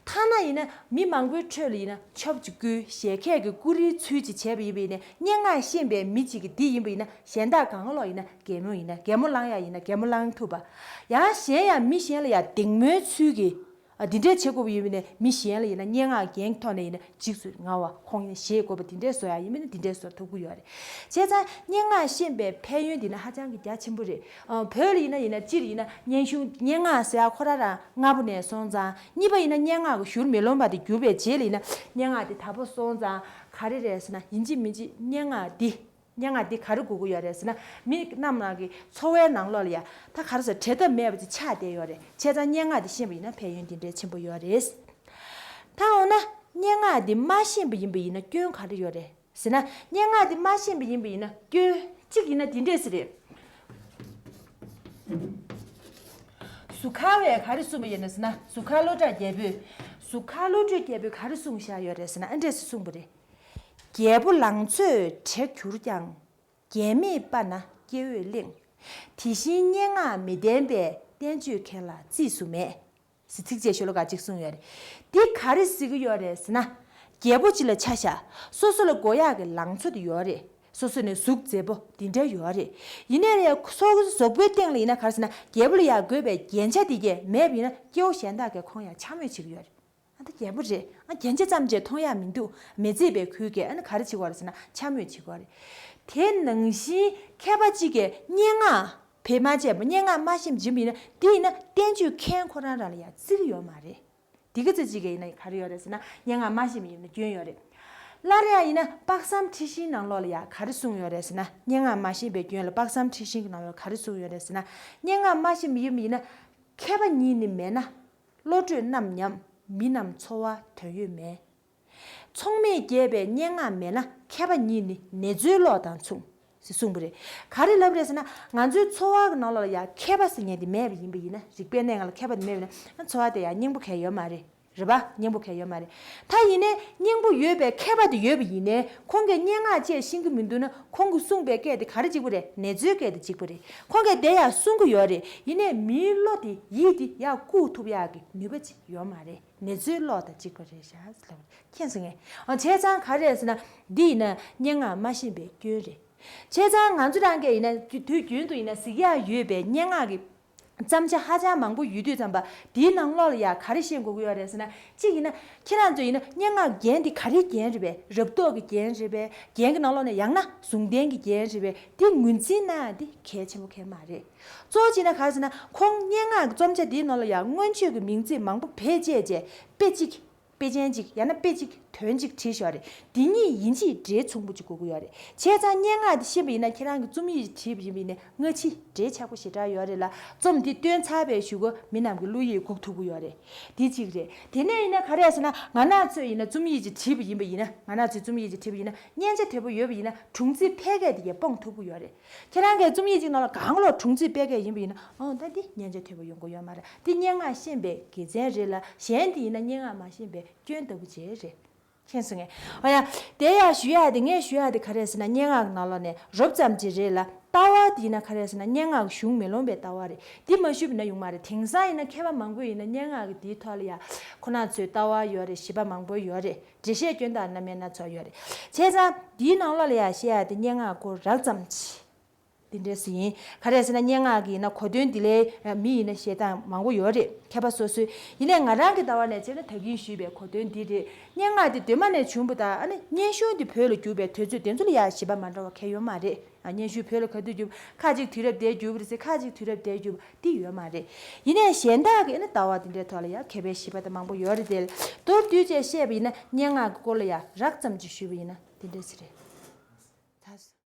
ཐ་ན་ཡིན་ན་མི་མང་པོའི་ཁྲོད་ལ་ཡིན་ན་ཆོབ་ཅིག་བསྐུལ་ཞལ་ཁད་ཀྱི་བསྐུར་རིའི་ཚུལ་ཅིག་བྱས་པ་ཡིན་པ་ཡིན་ན་སྙན་ངག་ཤེས་པའི་མི་གཅིག་གིས་འདི་ཡིན་པ་ཡིན་ན་གཞན་དག་གང་ལོག་ཡིན་ན་གད་མོ་ཡིན་ན་གད་མོ་བསླང་ཡ་ཡིན་ན་གད་མོ་བསླང་ཐུབ་པ། ཡང་གཞན་ཡང་མི་གཞན་ལ་ཡང་སྡིགས་དམོད་ཚུལ་གྱིས། ཨ་འདི་འདྲས་བྱེད་དགོས་པ་ཡིན་པ་ཡིན་ན་མི་གཞན་ལ་ཡིན་ན་སྙན་ངག་རྒྱན་གྱི་ཐོག་ནས་ཡིན་ན་འཇིགས་སུ་རུང་བ་ཁོང་ཡིན་ན་ཞེད་དགོས་པ་འདི་འདྲས་བཟོ་ཡ་ཡིན་པ་ཡིན་ན་འདི་འདྲས་བཟོ་ཐུབ་ཀྱི་ཡོད་རེད། བྱས་ཙང་སྙན་ངག་ཤེས་པའི་ཕན་ཡོན་འདི་ན་ཧ་ཅང་གི་རྒྱ་ཆེན་པོ་རེད། ཨ་བོད་ལ་ཡིན་ན་ཡིན་ན་སྤྱིར་ཡིན་ན་སྙན་གཞུང་སྙན་ངག་ཟེར་ཡ་ཁོ་རང་རང་སྔ་པོ་ནས་སོང་ཙང་། གཉིས་པ་ཡིན་ན་སྙན་ངག་གི་གཞུང་མེ་ལོང་མ་དེ་བསྒྱུར་བའི་རྗེས་ལ་ཡིན་ན་སྙན་ངག་དེ་དག་པོ་སོང་ཙང་ག་རེ་རེད་ཟེར་ན་ཡིན་གཅིག་མིན་གཅིག་སྙན་ངག་འདི། སྙན་ངག་འདི་ག་རེ་དགོས་ཀྱི་ཡོད་རེད་ཟེར་ན་མི་རྣམས་རང་གི་འཚོ་བའི་ནང་ལོགས་ལ་ཡ་ད་ག་རེ་ཟེར་བྲལ་ཐབས་མེད་པ་ཅིག་ཆགས་བསྡད་ཡོད་རེད། བྱས་ཙང་སྙན་ངག་འདི་ཤེས་པ་ཡིན་ན་ཕན་ཡོན་འདི་འདྲའི་ཆེན་པོ་ཡོད་རེད། ད་འོ་ན་སྙན་ངག་འདི་མ་ཤེས་པ་ཡིན་པ་ཡིན་ན་སྐྱོན་ག་རེ་ཡོད་རེད་ཟེར་ན། སྙན་ངག་འདི་མ་ཤེས་པ་ཡིན་པ་ཡིན་ན་སྐྱོན་གཅིག་ཡིན་ན་འདི་འདྲས་ཟེར་རེད། གཟུགས་ཁར་བས་ག་རེ་གསུངས་པ་ཡིན་ན་ཟེར་ན་གཟུགས་ཁར་བློ་གྲོས་རྒྱལ་པོས། གཟུགས་ཁར་བློ་གྲོས་རྒྱལ་པོས་ག་རེ་གསུངས་བཞག་ཡོད་རེད་ཟེར་ན་ཨ་འདྲས་སེ་གསུངས་པ་རེད། རྒྱལ་པོ་ལང་ཚོས་བྲེག་གྱུར་ཀྱང་། རྒྱལ་མེད་པ་ན་སྐྱེ་བོས་གླེང་། དེ་བཞིན་སྙན་ངག་མི་ལྡན་པས་བསྟན་བཅོས་མཁན་ལ་རྩིས་སུ་མེད། ཟེར་ཚིགས་བཅད་ཤོ་ལོ་ཀ་གཅིག་གསུངས་ཡོད་རེད། འདི་ག་རེ་ཟེར་གྱི་ཡོད་རེད་ཟེར་ན། རྒྱལ་པོ་གཅིག་ལ་ཆ་བཞག་སོ་སོ་ལ་དགོས་ཡག་གི་ལང་ཚོ་དེ་ཡོད་རེད། སོ་སོ་ནས་གཟུགས་མཛེས་པོ་འདི་འདྲ་ཡོད་རེད། ཡིན་ནའི་ལས་སོ་སོ་གཟུགས་པོའི་སྟེང་ལ་ཡིན་ན་ག་རེ་ཟེར་ན་རྒྱལ་པོ་ལ་ཡག་དགོས་པའི་རྒྱན་ཆ་དེ་གས་མེད་པ་ཡིན་ན་སྐྱེ་བོ་གཞན་དག་གིས་ཁོང་ཡང་འཕྱ་སྨོད་བྱེད་ཀྱི་ཡོད་རེད། ཨ་ད་རྒྱལ་པོ་རེད། ཨ་རྒྱན་ཆ་ཙམ་གྱིས་མཐོང་ཡག་མི་འདུག་མི་མཛེས་པའི་ཁུལ་གྱིས་ཨ་ནི་ག་རེ་བྱེད་ཀྱི་ཡོད་རེད་ཟེར་ན་འཕྱ་སྨོད་བྱེད་ཀྱི་ཡོད་རེད། དེ་ནང་བཞིན་མཁས་པ་གཅིག་གིས་སྙན་ངག་བེད་མ་སྤྱད་པ་སྙན་ངག་མ་ཤེས་པ་ཡིན་ན་དེ་ཡིན་ན་བསྟན་བཅོས་མཁན་ཁོ་རང་རང་ལ་ཡང་བརྩི་གི་ཡོད་མ་རེད། དེ་ག་ཚོད་ཅིག་གིས་ཡིན་ན་ག་རེ་ཡོད་རེད་ཟེར་ན་སྙན་ངག་མ་ཤེས་པ་ཡིན་ན་སྐྱོན་ཡོད་རེད། སླར་ཡང་ཡིན་ན་དཔག་བསམ་འཁྲི་ཤིང་ནང་ལོགས་ལ་ཡང་ག་རེ་གསུངས་ཡོད་རེད་ཟེར་ན་སྙན་ངག་མ་ཤེས་པའི་སྐྱོན་ལ་དཔག་བསམ་འཁྲི་ཤིང་གི་ནང་ལོགས་ག་རེ་གསུངས་ཡོད་རེད་ཟེར་ན་སྙན་ངག་མ་ཤེས་པ་ཡིན་པ་ཡིན་ན་མཁས་པ་ཉིད་ནི་མེད་ན། བློ་གྲོས་རྣམས་ཉམས། མི་རྣམས་འཚོ་བ་དོན་ཡོད་མེད། ཚོགས་མེད་རྒྱས་པའི་སྙན་ངག་མེད་ན་མཁས་པ་ཉིད་ནི་ནེ་ཙོའི་གློག་དང་མཚུངས། ཟེར་གསུངས་པ་རེད། ག་རེ་ལབ་རེད་ཟེར་ན་ང་ཚོའི་འཚོ་བ་གི་ནང་ལོགས་ལ་ཡང་མཁས་པ་ཟེར་མཁན་དེ་མེད་པ་ཡིན་པ་ཡིན་ན་རིག་པའི་གནས་ལྔ་ལ་མཁས་པ་དེ་མེད་པ་ཡིན་ན་འཚོ་བ་དེ་ཡང་སྙིང་པོ་གང་ཡང་ཡོད་མ་རེད། རེད་པ། སྙིང་པོ་གང་ཡང་ཡོད་མ་རེད། ད་ཡིན་ནའི་སྙིང་པོ་ཡོད་པའི་མཁས་པ་དེ་ཡོད་པ་ཡིན་ནའི་ཁོང་གིས་སྙན་ངག་བཅས་ཤེས་ཀྱི་མི་འདུག་ན་ཁོང་གིས་གསུངས་པའི་སྐད་དེ་ག་རེ་གཅིག་པ་རེད། ནེ་ཙོའི་སྐད་དེ་གཅིག་པ་རེད། ཁོང་གིས་དེ་ཡང་གསུང་གི་ཡོད་རེད། ཡིན་ནའི་མིའི་བློ་དེ་ཡིད་དེ་ཡར་བཀུག་ཐུབ་ཡག་གི་ནུས་པ་ཅིག་ཡོད་མ་རེད། ནེ་ཙོའི་གློག་དང་གཅིག་པ་རེད་ཤག་ཟེར་ལབ། མཁྱེན་སོང་ངས། ཨ་བྱས་ཙང་ག་རེ་རེད་ཟེར་ན། འདི་ཡིན་ན་སྙན་ངག་མ་ཤེས་པའི་སྐྱོན་རེད། བྱས་ཙང་ང་ཚོ་རང་གིས་ཡིན་ན་དུས་རྒྱུན་དུ་ཡིན་ན་གཟིགས་ཡག་ཡོད་པའི་སྙན་ངག་གི་བརྩམས་བྱ་ཧ་ཅང་མང་པོ་ཡོད་དུས་ཙམ་པ་འདིའི་ནང་ལོགས་ལ་ཡ་ག་རེ་ཤེས་དགོས་ཀྱི་ཡོད་རེད་ཟེར་ན། གཅིག་ཡིན་ན་ཁྱེད་རང་ཚོ་ཡིན་ན་སྙན་ངག་རྒྱན་འདི་ག་རེའི་རྒྱན་རེད་པས། རབ་རྟོག་གི་རྒྱན་རེད་པས། རྒྱན་གྱི་ནང་ལོགས་ནས་ཡང་ན་ཟུང་ལྡན་གྱི་རྒྱན་རེད་པས། འདི་ངོས་འཛིན་གནང་ཡ་འདི་གལ་ཆེན་པོ་གང་ཡང་མ་རེད། གཙོ་བོ་བྱས་ན་ག་རེ་ཟེར་ན་ཁོང་སྙན་ངག་གི་རྩོམ་བྱ་འདིའི་ནང་ལ་ཡང་མངོན་བརྗོད་ཀྱི་མིང་ཚིག་མང་པོ་བེད་སྤྱད་བྱས་དཔེ་གཅིག་དཔེ་ཅན་གཅིག་ཡང་ན་དཔེ་གཅིག་དོན་གཅིག་བྲིས་ཤོག་རེད། འདི་གཉིས་ཡིན་གཅིག་འདྲའི་མཚུངས་པོ་གཅིག་དགོས་ཀྱི་ཡོད་རེད། བྱས་ཙང་སྙན་ངག་འདི་ཤེས་པ་ཡིན་ན་ཁྱེད་རང་གི་རྩོམ་ཡིག་ཅིག་བྲིས་པ་ཡིན་པ་ཡིན་ན་སྔ་ཕྱི་འདྲའི་ཆགས་པོ་ཞེ་དྲག་ཡོད་རེད་ལ། རྩོམ་འདི་བཏོན་ཚར་བའི་གཞུག་གུ་མི་རྣམས་ཀྱི་བློ་ཡིད་འགུག་ཐུབ་ཀྱི་ཡོད་རེད། འདི་གཅིག་རེད། དེ་ནས་ཡིན་ན་ག་རེ་ཟེར་ན་ང་རང་ཚོས་ཡིན་ན་རྩོམ་ཡིག་ཅིག་བྲིས་པ་ཡིན་པ་ཡིན་ན་ང་རང་ཚོས་རྩོམ་ཡིག་ཅིག་བྲིས་པ་ཡིན་ན་སྙན་ཆ་དོད་པོ་ཡོད་པ་ཡིན་ན་དྲུང་ཆེའི་ཕལ་སྐད་དེ་ཡང་སྤོང་ཐུབ་ཀྱི་ཡོད་རེད། ཁྱེད་རང་གིས་རྩོམ་ཡིག་ཅིག་ནང་ལ་གང་ལོག་དྲུང་ཆེའི་ཕལ་སྐད་ཡིན་པ་ཡིན་ན་ཨོ་ད་འདི་སྙན་ཆ་དོད་པོ་ཡོང་གི་ཡོད་མ་རེད། འདི་སྙན་ངག་ཤེས་པའི་དགེ་མཚན་རེད་ལ་གཞན་དེ་ཡིན་ན་སྙན་ངག་མ་ཤེས་པའི་སྐྱོན་ལྟ་བུ་ཅིག་རེད། མཁྱེན་སོང་ངས། ཨོ་ཡ། དེ་ཡང་ཞུ་ཡག་དེ་ངས་ཞུ་ཡག་དེ་ག་རེ་ཟེར་ན་སྙན་ངག་གི་ནང་ལོགས་ནས་རོབ་ཙམ་ཅིག་རེད་ལ་ལྟ་བ་དེ་ཡིན་ན་ག་རེ་ཟེར་ན་སྙན་ངག་གི་གཞུང་མེ་ལོང་པའི་ལྟ་བ་རེད། འདི་མ་ཞུས་པ་ན་ཡོང་མ་རེད། དེང་སང་ཡིན་ན་མཁས་པ་མང་པོ་ཡིན་ན་སྙན་ངག་གི་དེའི་ཐོག་ལ་ཡ་ཁོ་ན་ཚོའི་ལྟ་བ་ཡོད་རེད། བཞེད་པ་མང་པོ་ཡོད་རེད། འགྲེལ་བཤད་སྐྱོན་དང་རྣམ་དབྱེ་སྣ་ཚོགས་ཡོད་རེད། བྱས་ཙང་འདིའི་ནང་ལོགས་ལ་ཡ་བཤད་ཡག་དེ་སྙན་ངག་སྐོར་རགས་ཙམ་ཅིག་འདི་འདྲས་སུ་ཡིན། ག་རེ་ཟེར་ན་སྙན་ངག་གི་ཡིན་ན་གོ་དོན་འདི་ལས་མི་ཡིན་ན་བཤད་སྟངས་མང་པོ་ཡོད་རེད། མཁས་པ་སོ་སོའི། ཡིན་ནའི་ང་རང་གི་ལྟ་བ་ནས་བྱས་ན་ད་གིན་ཞུས་པའི་གོ་དོན་འདི་རེད། སྙན་ངག་འདི་གདོད་མ་ནས་བྱུང་བ་དང་ཨ་ནི་སྙན་ཞུ་འདི་བོད་ལ་བསྒྱུར་བའི་དུས་ཚོད་དེ་ཚོ་ལ་ཡ་བཞེད་པ་མ་འདྲ་བ་གང་ཡང་ཡོད་མ་རེད། ཨ་སྙན་ཞུ་བོད་ལ་ག་དུས་བསྒྱུར་ཁ་ཅིག་དུས་རབས་དེར་བསྒྱུར་བ་རེད་ཟེར། ཁ་ཅིག་དུས་རབས་དེར་བསྒྱུར་བ་འདི་ཡོད་མ་རེད། ཡིན་ནའི་གཞན་དག་གི་ཨ་ནི་ལྟ་བ་འདི་འདྲའི་ཐོག་ལ་ཡ་མཁས་པའི་བཞེད་པ་དང་མང་པོ་ཡོད་རེད་དེ། མདོར་བསྡུས་བྱས་བཤད་པ་ཡིན་ན་སྙན་ངག་གི་སྐོར་ལ་ཡ་རགས་ཙམ་ཅིག་ཞུས་པ་ཡིན་ན་འདི་འདྲས་སུ་རེད།